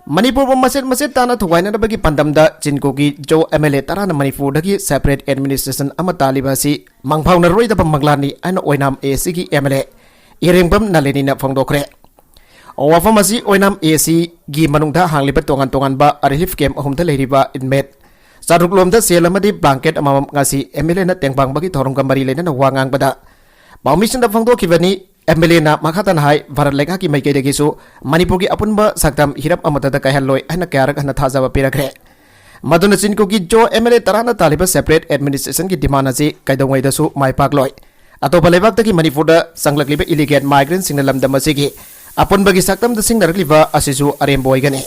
ꯃꯅꯤꯄꯨꯔꯕꯨ ꯃꯆꯦꯠ ꯃꯆꯦꯠ ꯇꯥꯅ ꯊꯨꯒꯥꯏꯅꯅꯕꯒꯤ ꯄꯥꯟꯗꯝꯗ ꯆꯤꯟ Kuki Zo M L A ꯇꯔꯥꯅ ꯃꯅꯤꯄꯨꯔꯗꯒꯤ separate administration ꯑꯃ ꯇꯥꯜꯂꯤꯕ ꯑꯁꯤ ꯃꯪꯐꯥꯎꯅꯔꯣꯏꯗꯕ ꯃꯪꯂꯥꯟꯅꯤ ꯍꯥꯏꯅ ꯑꯣꯏꯅꯥꯝ ꯑꯦ ꯁꯤꯒꯤ ꯑꯦꯝ ꯑꯦꯜ ꯑꯦ ꯏꯔꯦꯡꯕꯝ ꯅꯥꯂꯤꯅꯤꯅ ꯐꯣꯡꯗꯣꯛꯈ꯭ꯔꯦ꯫ ꯋꯥꯐꯝ ꯑꯁꯤ ꯑꯣꯏꯅꯥꯝ ꯑꯦ ꯁꯤꯒꯤ ꯃꯅꯨꯡꯗ ꯍꯥꯡꯂꯤꯕ ꯇꯣꯉꯥꯟ ꯇꯣꯉꯥꯟꯕ relief camp ꯑꯍꯨꯝꯗ ꯂꯩꯔꯤꯕ inmate ꯆꯥꯇ꯭ꯔꯨꯛ ꯂꯣꯝꯗ ꯁꯦꯜ ꯑꯃꯗꯤ blanket ꯑꯃꯃꯝ ꯉꯁꯤ ꯑꯦꯝ ꯑꯦꯜ ꯑꯦꯅ ꯇꯦꯡꯕꯥꯡꯕꯒꯤ ꯊꯧꯔꯝꯒ ꯃꯔꯤ ꯂꯩꯅꯅ ꯋꯥ ꯉꯥꯡꯕꯗ ꯄꯥꯎꯃꯤꯁꯤꯡꯗ ꯐꯣꯡꯗꯣꯛꯈꯤꯕꯅꯤ꯫ ꯑꯦꯝ ꯑꯦꯜ ꯑꯦꯅ ꯃꯈꯥ ꯇꯥꯅ ꯍꯥꯏ, ꯚꯥꯔꯠ ꯂꯩꯉꯥꯛꯀꯤ ꯃꯥꯏꯀꯩꯗꯒꯤꯁꯨ ꯃꯅꯤꯄꯨꯔꯒꯤ ꯑꯄꯨꯟꯕ ꯁꯛꯇꯝ ꯍꯤꯔꯝ ꯑꯃꯠꯇꯗ ꯀꯥꯏꯍꯜꯂꯣꯏ ꯍꯥꯏꯅ ꯀꯌꯥꯔꯛ ꯍꯟꯅ ꯊꯥꯖꯕ ꯄꯤꯔꯛꯈ꯭ꯔꯦ꯫ ꯃꯗꯨꯅ ꯆꯤꯟ Kuki Zo M L A ꯇꯔꯥꯅ ꯇꯥꯜꯂꯤꯕ separate administrationꯒꯤ demand ꯑꯁꯤ ꯀꯩꯗꯧꯉꯩꯗꯁꯨ ꯃꯥꯏ ꯄꯥꯛꯂꯣꯏ꯫ ꯑꯇꯣꯞꯄ ꯂꯩꯕꯥꯛꯇꯒꯤ ꯃꯅꯤꯄꯨꯔꯗ ꯆꯪꯂꯛꯂꯤꯕ illegal migrantꯁꯤꯡꯅ ꯂꯝꯗꯝ ꯑꯁꯤꯒꯤ ꯑꯄꯨꯟꯕꯒꯤ ꯁꯛꯇꯝꯗ ꯁꯤꯡꯅꯔꯛꯂꯤꯕ ꯑꯁꯤꯁꯨ ꯑꯔꯦꯝꯕ ꯑꯣꯏꯒꯅꯤ꯫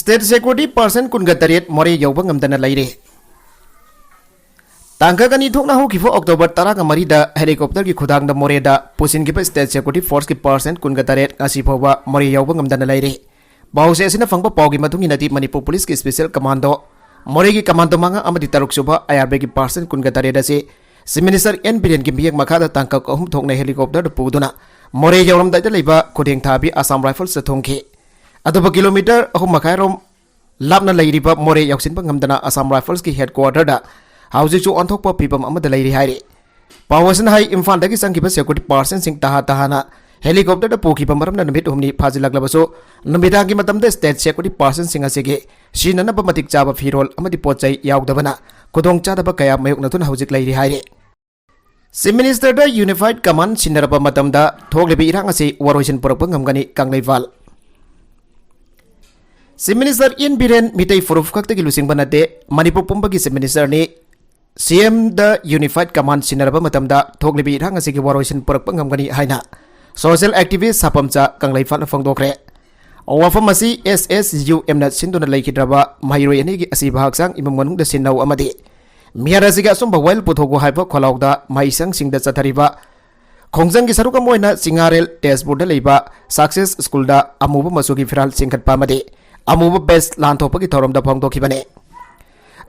State security person ꯀꯨꯟꯒ ꯇꯔꯦꯠ ꯃꯣꯔꯦ ꯌꯧꯕ ꯉꯝꯗꯅ ꯂꯩꯔꯤ꯫ ꯇꯥꯡꯀꯛ ꯑꯅꯤ ꯊꯣꯛꯅ ꯍꯧꯈꯤꯕ ꯑꯣꯛꯇꯣꯕꯔ ꯇꯔꯥꯒ ꯃꯔꯤꯗ helicopterꯒꯤ ꯈꯨꯊꯥꯡꯗ ꯃꯣꯔꯦꯗ ꯄꯨꯁꯤꯟꯈꯤꯕ state security forceꯀꯤ person ꯀꯨꯟꯒ ꯇꯔꯦꯠ ꯉꯁꯤ ꯐꯥꯎꯕ ꯃꯣꯔꯦ ꯌꯧꯕ ꯉꯝꯗꯅ ꯂꯩꯔꯤ꯫ ꯄꯥꯎꯆꯦ ꯑꯁꯤꯅ ꯐꯪꯕ ꯄꯥꯎꯒꯤ ꯃꯇꯨꯡ ꯏꯟꯅꯗꯤ ꯃꯅꯤꯄꯨꯔ ꯄꯨꯂꯤꯁꯀꯤ special commando, ꯃꯣꯔꯦꯒꯤ commando ꯃꯉꯥ ꯑꯃꯗꯤ ꯇꯔꯨꯛ ꯁꯨꯕ ꯑꯥꯏ ꯑꯥꯔ ꯕꯤꯒꯤ person ꯀꯨꯟꯒ ꯇꯔꯦꯠ ꯑꯁꯤ Chief Minister ꯑꯦꯟ ꯕꯤꯔꯦꯟꯒꯤ ꯃꯤꯠꯌꯦꯡ ꯃꯈꯥꯗ ꯇꯥꯡꯀꯛ ꯑꯍꯨꯝ ꯊꯣꯛꯅ helicopterꯗ ꯄꯨꯗꯨꯅ ꯃꯣꯔꯦ ꯌꯧꯔꯝꯗꯥꯏꯗ ꯂꯩꯕ ꯈꯨꯗꯦꯡ ꯊꯥꯕꯤ Assam Riflesꯇ ꯊꯨꯡꯈꯤ꯫ ꯑꯗꯨꯕꯨ kilometre ꯑꯍꯨꯝ ꯃꯈꯥꯏꯔꯣꯝ ꯂꯥꯞꯅ ꯂꯩꯔꯤꯕ ꯃꯣꯔꯦ ꯌꯧꯁꯤꯟꯕ ꯉꯝꯗꯅ Assam Riflesꯀꯤ headquarterꯗ ꯍꯧꯖꯤꯛꯁꯨ ꯑꯣꯟꯊꯣꯛꯄ ꯐꯤꯕꯝ ꯑꯃꯗ ꯂꯩꯔꯤ ꯍꯥꯏꯔꯤ꯫ ꯄꯥꯎ ꯑꯁꯤꯅ ꯍꯥꯏ, ꯏꯝꯐꯥꯜꯗꯒꯤ ꯆꯪꯈꯤꯕ security personꯁꯤꯡ ꯇꯍꯥ ꯇꯍꯥꯅ helicopterꯗ ꯄꯨꯈꯤꯕ ꯃꯔꯝꯅ ꯅꯨꯃꯤꯠ ꯍꯨꯝꯅꯤ ꯐꯥꯖꯤꯜꯂꯛꯂꯕꯁꯨ ꯅꯨꯃꯤꯗꯥꯡꯒꯤ ꯃꯇꯝꯗ state security personꯁꯤꯡ ꯑꯁꯤꯒꯤ ꯁꯤꯖꯤꯟꯅꯅꯕ ꯃꯇꯤꯛ ꯆꯥꯕ ꯐꯤꯔꯣꯜ ꯑꯃꯗꯤ ꯄꯣꯠ ꯆꯩ ꯌꯥꯎꯗꯕꯅ ꯈꯨꯗꯣꯡꯆꯥꯗꯕ ꯀꯌꯥ ꯃꯥꯌꯣꯛꯅꯗꯨꯅ ꯍꯧꯖꯤꯛ ꯂꯩꯔꯤ ꯍꯥꯏꯔꯤ꯫ Chief Ministerꯗ unified command ꯁꯤꯟꯅꯔꯕ ꯃꯇꯝꯗ ꯊꯣꯛꯂꯤꯕ ꯏꯔꯥꯡ ꯑꯁꯤ ꯋꯥꯔꯣꯏꯁꯤꯟ ꯄꯨꯔꯛꯄ ꯉꯝꯒꯅꯤ, ꯀꯪꯂꯩꯄꯥꯜ꯫ Chief Minister N Biren Meitei ꯐꯨꯔꯨꯞ ꯈꯛꯇꯒꯤ ꯂꯨꯆꯤꯡꯕ ꯅꯠꯇꯦ, ꯃꯅꯤꯄꯨꯔ ꯄꯨꯝꯕꯒꯤ Chief Minister ꯅꯤ꯫ C M ꯗ Unified Command ꯁꯤꯟꯅꯔꯕ ꯃꯇꯝꯗ ꯊꯣꯛꯂꯤꯕ ꯏꯔꯥꯡ ꯑꯁꯤꯒꯤ ꯋꯥꯔꯣꯏꯁꯤꯟ ꯄꯨꯔꯛꯄ ꯉꯝꯒꯅꯤ ꯍꯥꯏꯅ social activist ꯁꯥꯄꯝꯆꯥ ꯀꯪꯂꯩꯄꯥꯛꯅ ꯐꯣꯡꯗꯣꯛꯈ꯭ꯔꯦ꯫ ꯋꯥꯐꯝ ꯑꯁꯤ S S U M ꯅ ꯁꯤꯟꯗꯨꯅ ꯂꯩꯈꯤꯗ꯭ꯔꯕ ꯃꯍꯩꯔꯣꯏ ꯑꯅꯤꯒꯤ ꯑꯁꯤꯕ ꯍꯛꯆꯥꯡ ꯏꯃꯨꯡ ꯃꯅꯨꯡꯗ ꯁꯤꯟꯅꯧ ꯑꯃꯗꯤ ꯃꯤꯍꯥꯠ ꯑꯁꯤꯒꯤ ꯑꯆꯨꯝꯕ ꯋꯥꯌꯦꯜ ꯄꯨꯊꯣꯛꯎ ꯍꯥꯏꯕ ꯈꯣꯜꯂꯥꯎꯗ ꯃꯍꯩꯁꯪꯁꯤꯡꯗ ꯆꯠꯊꯔꯤꯕ ꯈꯣꯡꯖꯪꯒꯤ ꯁꯔꯨꯛ ꯑꯃ ꯑꯣꯏꯅ ꯆꯤꯡꯉꯥꯔꯦꯜ ꯇꯦꯖꯄꯨꯔꯗ ꯂꯩꯕ Success School ꯗ ꯑꯃꯨꯕ ꯃꯆꯨꯒꯤ ꯐꯤꯔꯥꯜ ꯆꯤꯡꯈꯠꯄ ꯑꯃꯗꯤ ꯑꯃꯨꯕ badge ꯂꯥꯟꯊꯣꯛꯄꯒꯤ ꯊꯧꯔꯝꯗ ꯐꯣꯡꯗꯣꯛꯈꯤꯕꯅꯤ꯫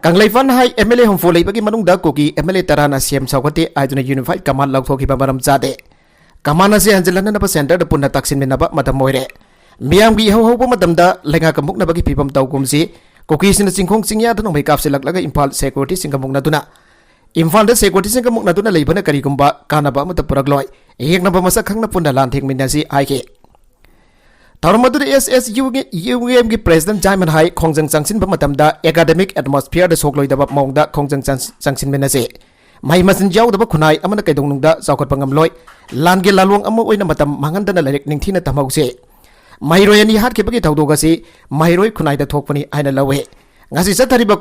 ꯀꯪꯂꯩꯄꯥꯛꯅ ꯍꯥꯏ, M L A ꯍꯨꯝꯐꯨ ꯂꯩꯕꯒꯤ ꯃꯅꯨꯡꯗ ꯀꯨꯀꯤ M L A ꯇꯔꯥꯅ C M ꯁꯧꯒꯠꯇꯦ ꯍꯥꯏꯗꯨꯅ Unified Command ꯂꯧꯊꯣꯛꯈꯤꯕ ꯃꯔꯝ ꯆꯥꯗꯦ꯫ Command ꯑꯁꯤ ꯍꯟꯖꯤꯜꯍꯟꯅꯕ centre ꯗ ꯄꯨꯟꯅ ꯇꯥꯛꯁꯤꯟꯃꯤꯟꯅꯕ ꯃꯇꯝ ꯑꯣꯏꯔꯦ꯫ ꯃꯤꯌꯥꯝꯒꯤ ꯏꯍꯧ ꯍꯧꯕ ꯃꯇꯝꯗ ꯂꯩꯉꯥꯛꯀ ꯃꯨꯛꯅꯕꯒꯤ ꯐꯤꯕꯝ ꯇꯧꯒꯨꯝꯁꯤ꯫ ꯀꯨꯀꯤꯁꯤꯡꯅ ꯆꯤꯡꯈꯣꯡ ꯆꯤꯡꯌꯥꯗ ꯅꯣꯡꯃꯩ ꯀꯥꯞꯁꯤꯜꯂꯛꯂꯒ ꯏꯝꯐꯥꯜ security ꯁꯤꯡꯒ ꯃꯨꯛꯅꯗꯨꯅ, ꯏꯝꯐꯥꯜꯗ security ꯁꯤꯡꯒ ꯃꯨꯛꯅꯗꯨꯅ ꯂꯩꯕꯅ ꯀꯔꯤꯒꯨꯝꯕ ꯀꯥꯟꯅꯕ ꯑꯃꯠꯇ ꯄꯨꯔꯛꯂꯣꯏ꯫ ꯌꯦꯛꯅꯕ ꯃꯁꯛ ꯈꯪꯅ ꯄꯨꯟꯅ ꯂꯥꯟ ꯊꯦꯡꯃꯤꯟꯅꯁꯤ ꯍꯥꯏꯈꯤ꯫ ꯊꯧꯔꯝ ꯑꯗꯨꯗ S S U M ꯒꯤ President ꯖꯥꯏꯃꯟ ꯍꯥꯏ, ꯈꯣꯡꯖꯪ ꯆꯪꯁꯤꯟꯕ ꯃꯇꯝꯗ academic atmosphere ꯗ ꯁꯣꯛꯂꯣꯏꯗꯕ ꯃꯑꯣꯡꯗ ꯈꯣꯡꯖꯪ ꯆꯪ-, ꯆꯪꯁꯤꯟꯃꯤꯟꯅꯁꯤ꯫ ꯃꯍꯩ ꯃꯁꯤꯡ ꯌꯥꯎꯗꯕ ꯈꯨꯟꯅꯥꯏ ꯑꯃꯅ ꯀꯩꯗꯧꯅꯨꯡꯗ ꯆꯥꯎꯈꯠꯄ ꯉꯝꯂꯣꯏ꯫ ꯂꯥꯟꯒꯤ ꯂꯥꯂꯣꯡ ꯑꯃ ꯑꯣꯏꯅ ꯃꯇꯝ ꯃꯥꯡꯍꯟꯗꯅ ꯂꯥꯏꯔꯤꯛ ꯅꯤꯡꯊꯤꯅ ꯇꯝꯍꯧꯁꯤ꯫ ꯃꯍꯩꯔꯣꯏ ꯑꯅꯤ ꯍꯥꯠꯈꯤꯕꯒꯤ ꯊꯧꯗꯣꯛ ꯑꯁꯤ ꯃꯍꯩꯔꯣꯏ ꯈꯨꯟꯅꯥꯏꯗ ꯊꯣꯛꯄꯅꯤ ꯍꯥꯏꯅ ꯂꯧꯏ꯫ ꯉꯁꯤ ꯆꯠꯊꯔꯤꯕ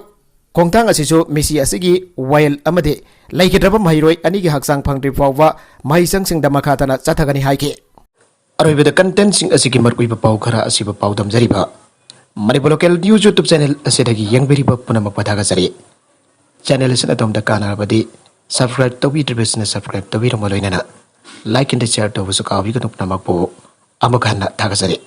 ꯈꯣꯡꯊꯥꯡ ꯑꯁꯤꯁꯨ ꯃꯤꯁꯤ ꯑꯁꯤꯒꯤ ꯋꯥꯌꯦꯜ ꯑꯃꯗꯤ ꯂꯩꯈꯤꯗ꯭ꯔꯕ ꯃꯍꯩꯔꯣꯏ ꯑꯅꯤꯒꯤ ꯍꯛꯆꯥꯡ ꯐꯪꯗ꯭ꯔꯤ ꯐꯥꯎꯕ ꯃꯍꯩꯁꯪꯁꯤꯡꯗ ꯃꯈꯥ ꯇꯥꯅ ꯆꯠꯊꯒꯅꯤ ꯍꯥꯏꯈꯤ꯫ ꯑꯔꯣꯏꯕꯗ content ꯁꯤꯡ ꯑꯁꯤꯒꯤ ꯃꯔꯨꯑꯣꯏꯕ ꯄꯥꯎ ꯈꯔ ꯑꯁꯤꯕꯨ ꯄꯥꯎꯗꯝꯖꯔꯤꯕ Manipur Local News YouTube channel ꯑꯁꯤꯗꯒꯤ ꯌꯦꯡꯕꯤꯔꯤꯕ ꯄꯨꯝꯅꯃꯛꯄꯨ ꯊꯥꯒꯠꯆꯔꯤ꯫ Channel ꯑꯁꯤꯅ ꯑꯗꯣꯝꯗ ꯀꯥꯟꯅꯔꯕꯗꯤ subscribe ꯇꯧꯕꯤꯗ꯭ꯔꯤꯕꯁꯤꯡꯅ subscribe ꯇꯧꯕꯤꯔꯝꯕ ꯂꯣꯏꯅꯅ like and share ꯇꯧꯕꯁꯨ ꯀꯥꯎꯕꯤꯒꯅꯨ꯫ ꯄꯨꯝꯅꯃꯛꯄꯨ ꯑꯃꯨꯛ ꯍꯟꯅ ꯊꯥꯒꯠꯆꯔꯤ꯫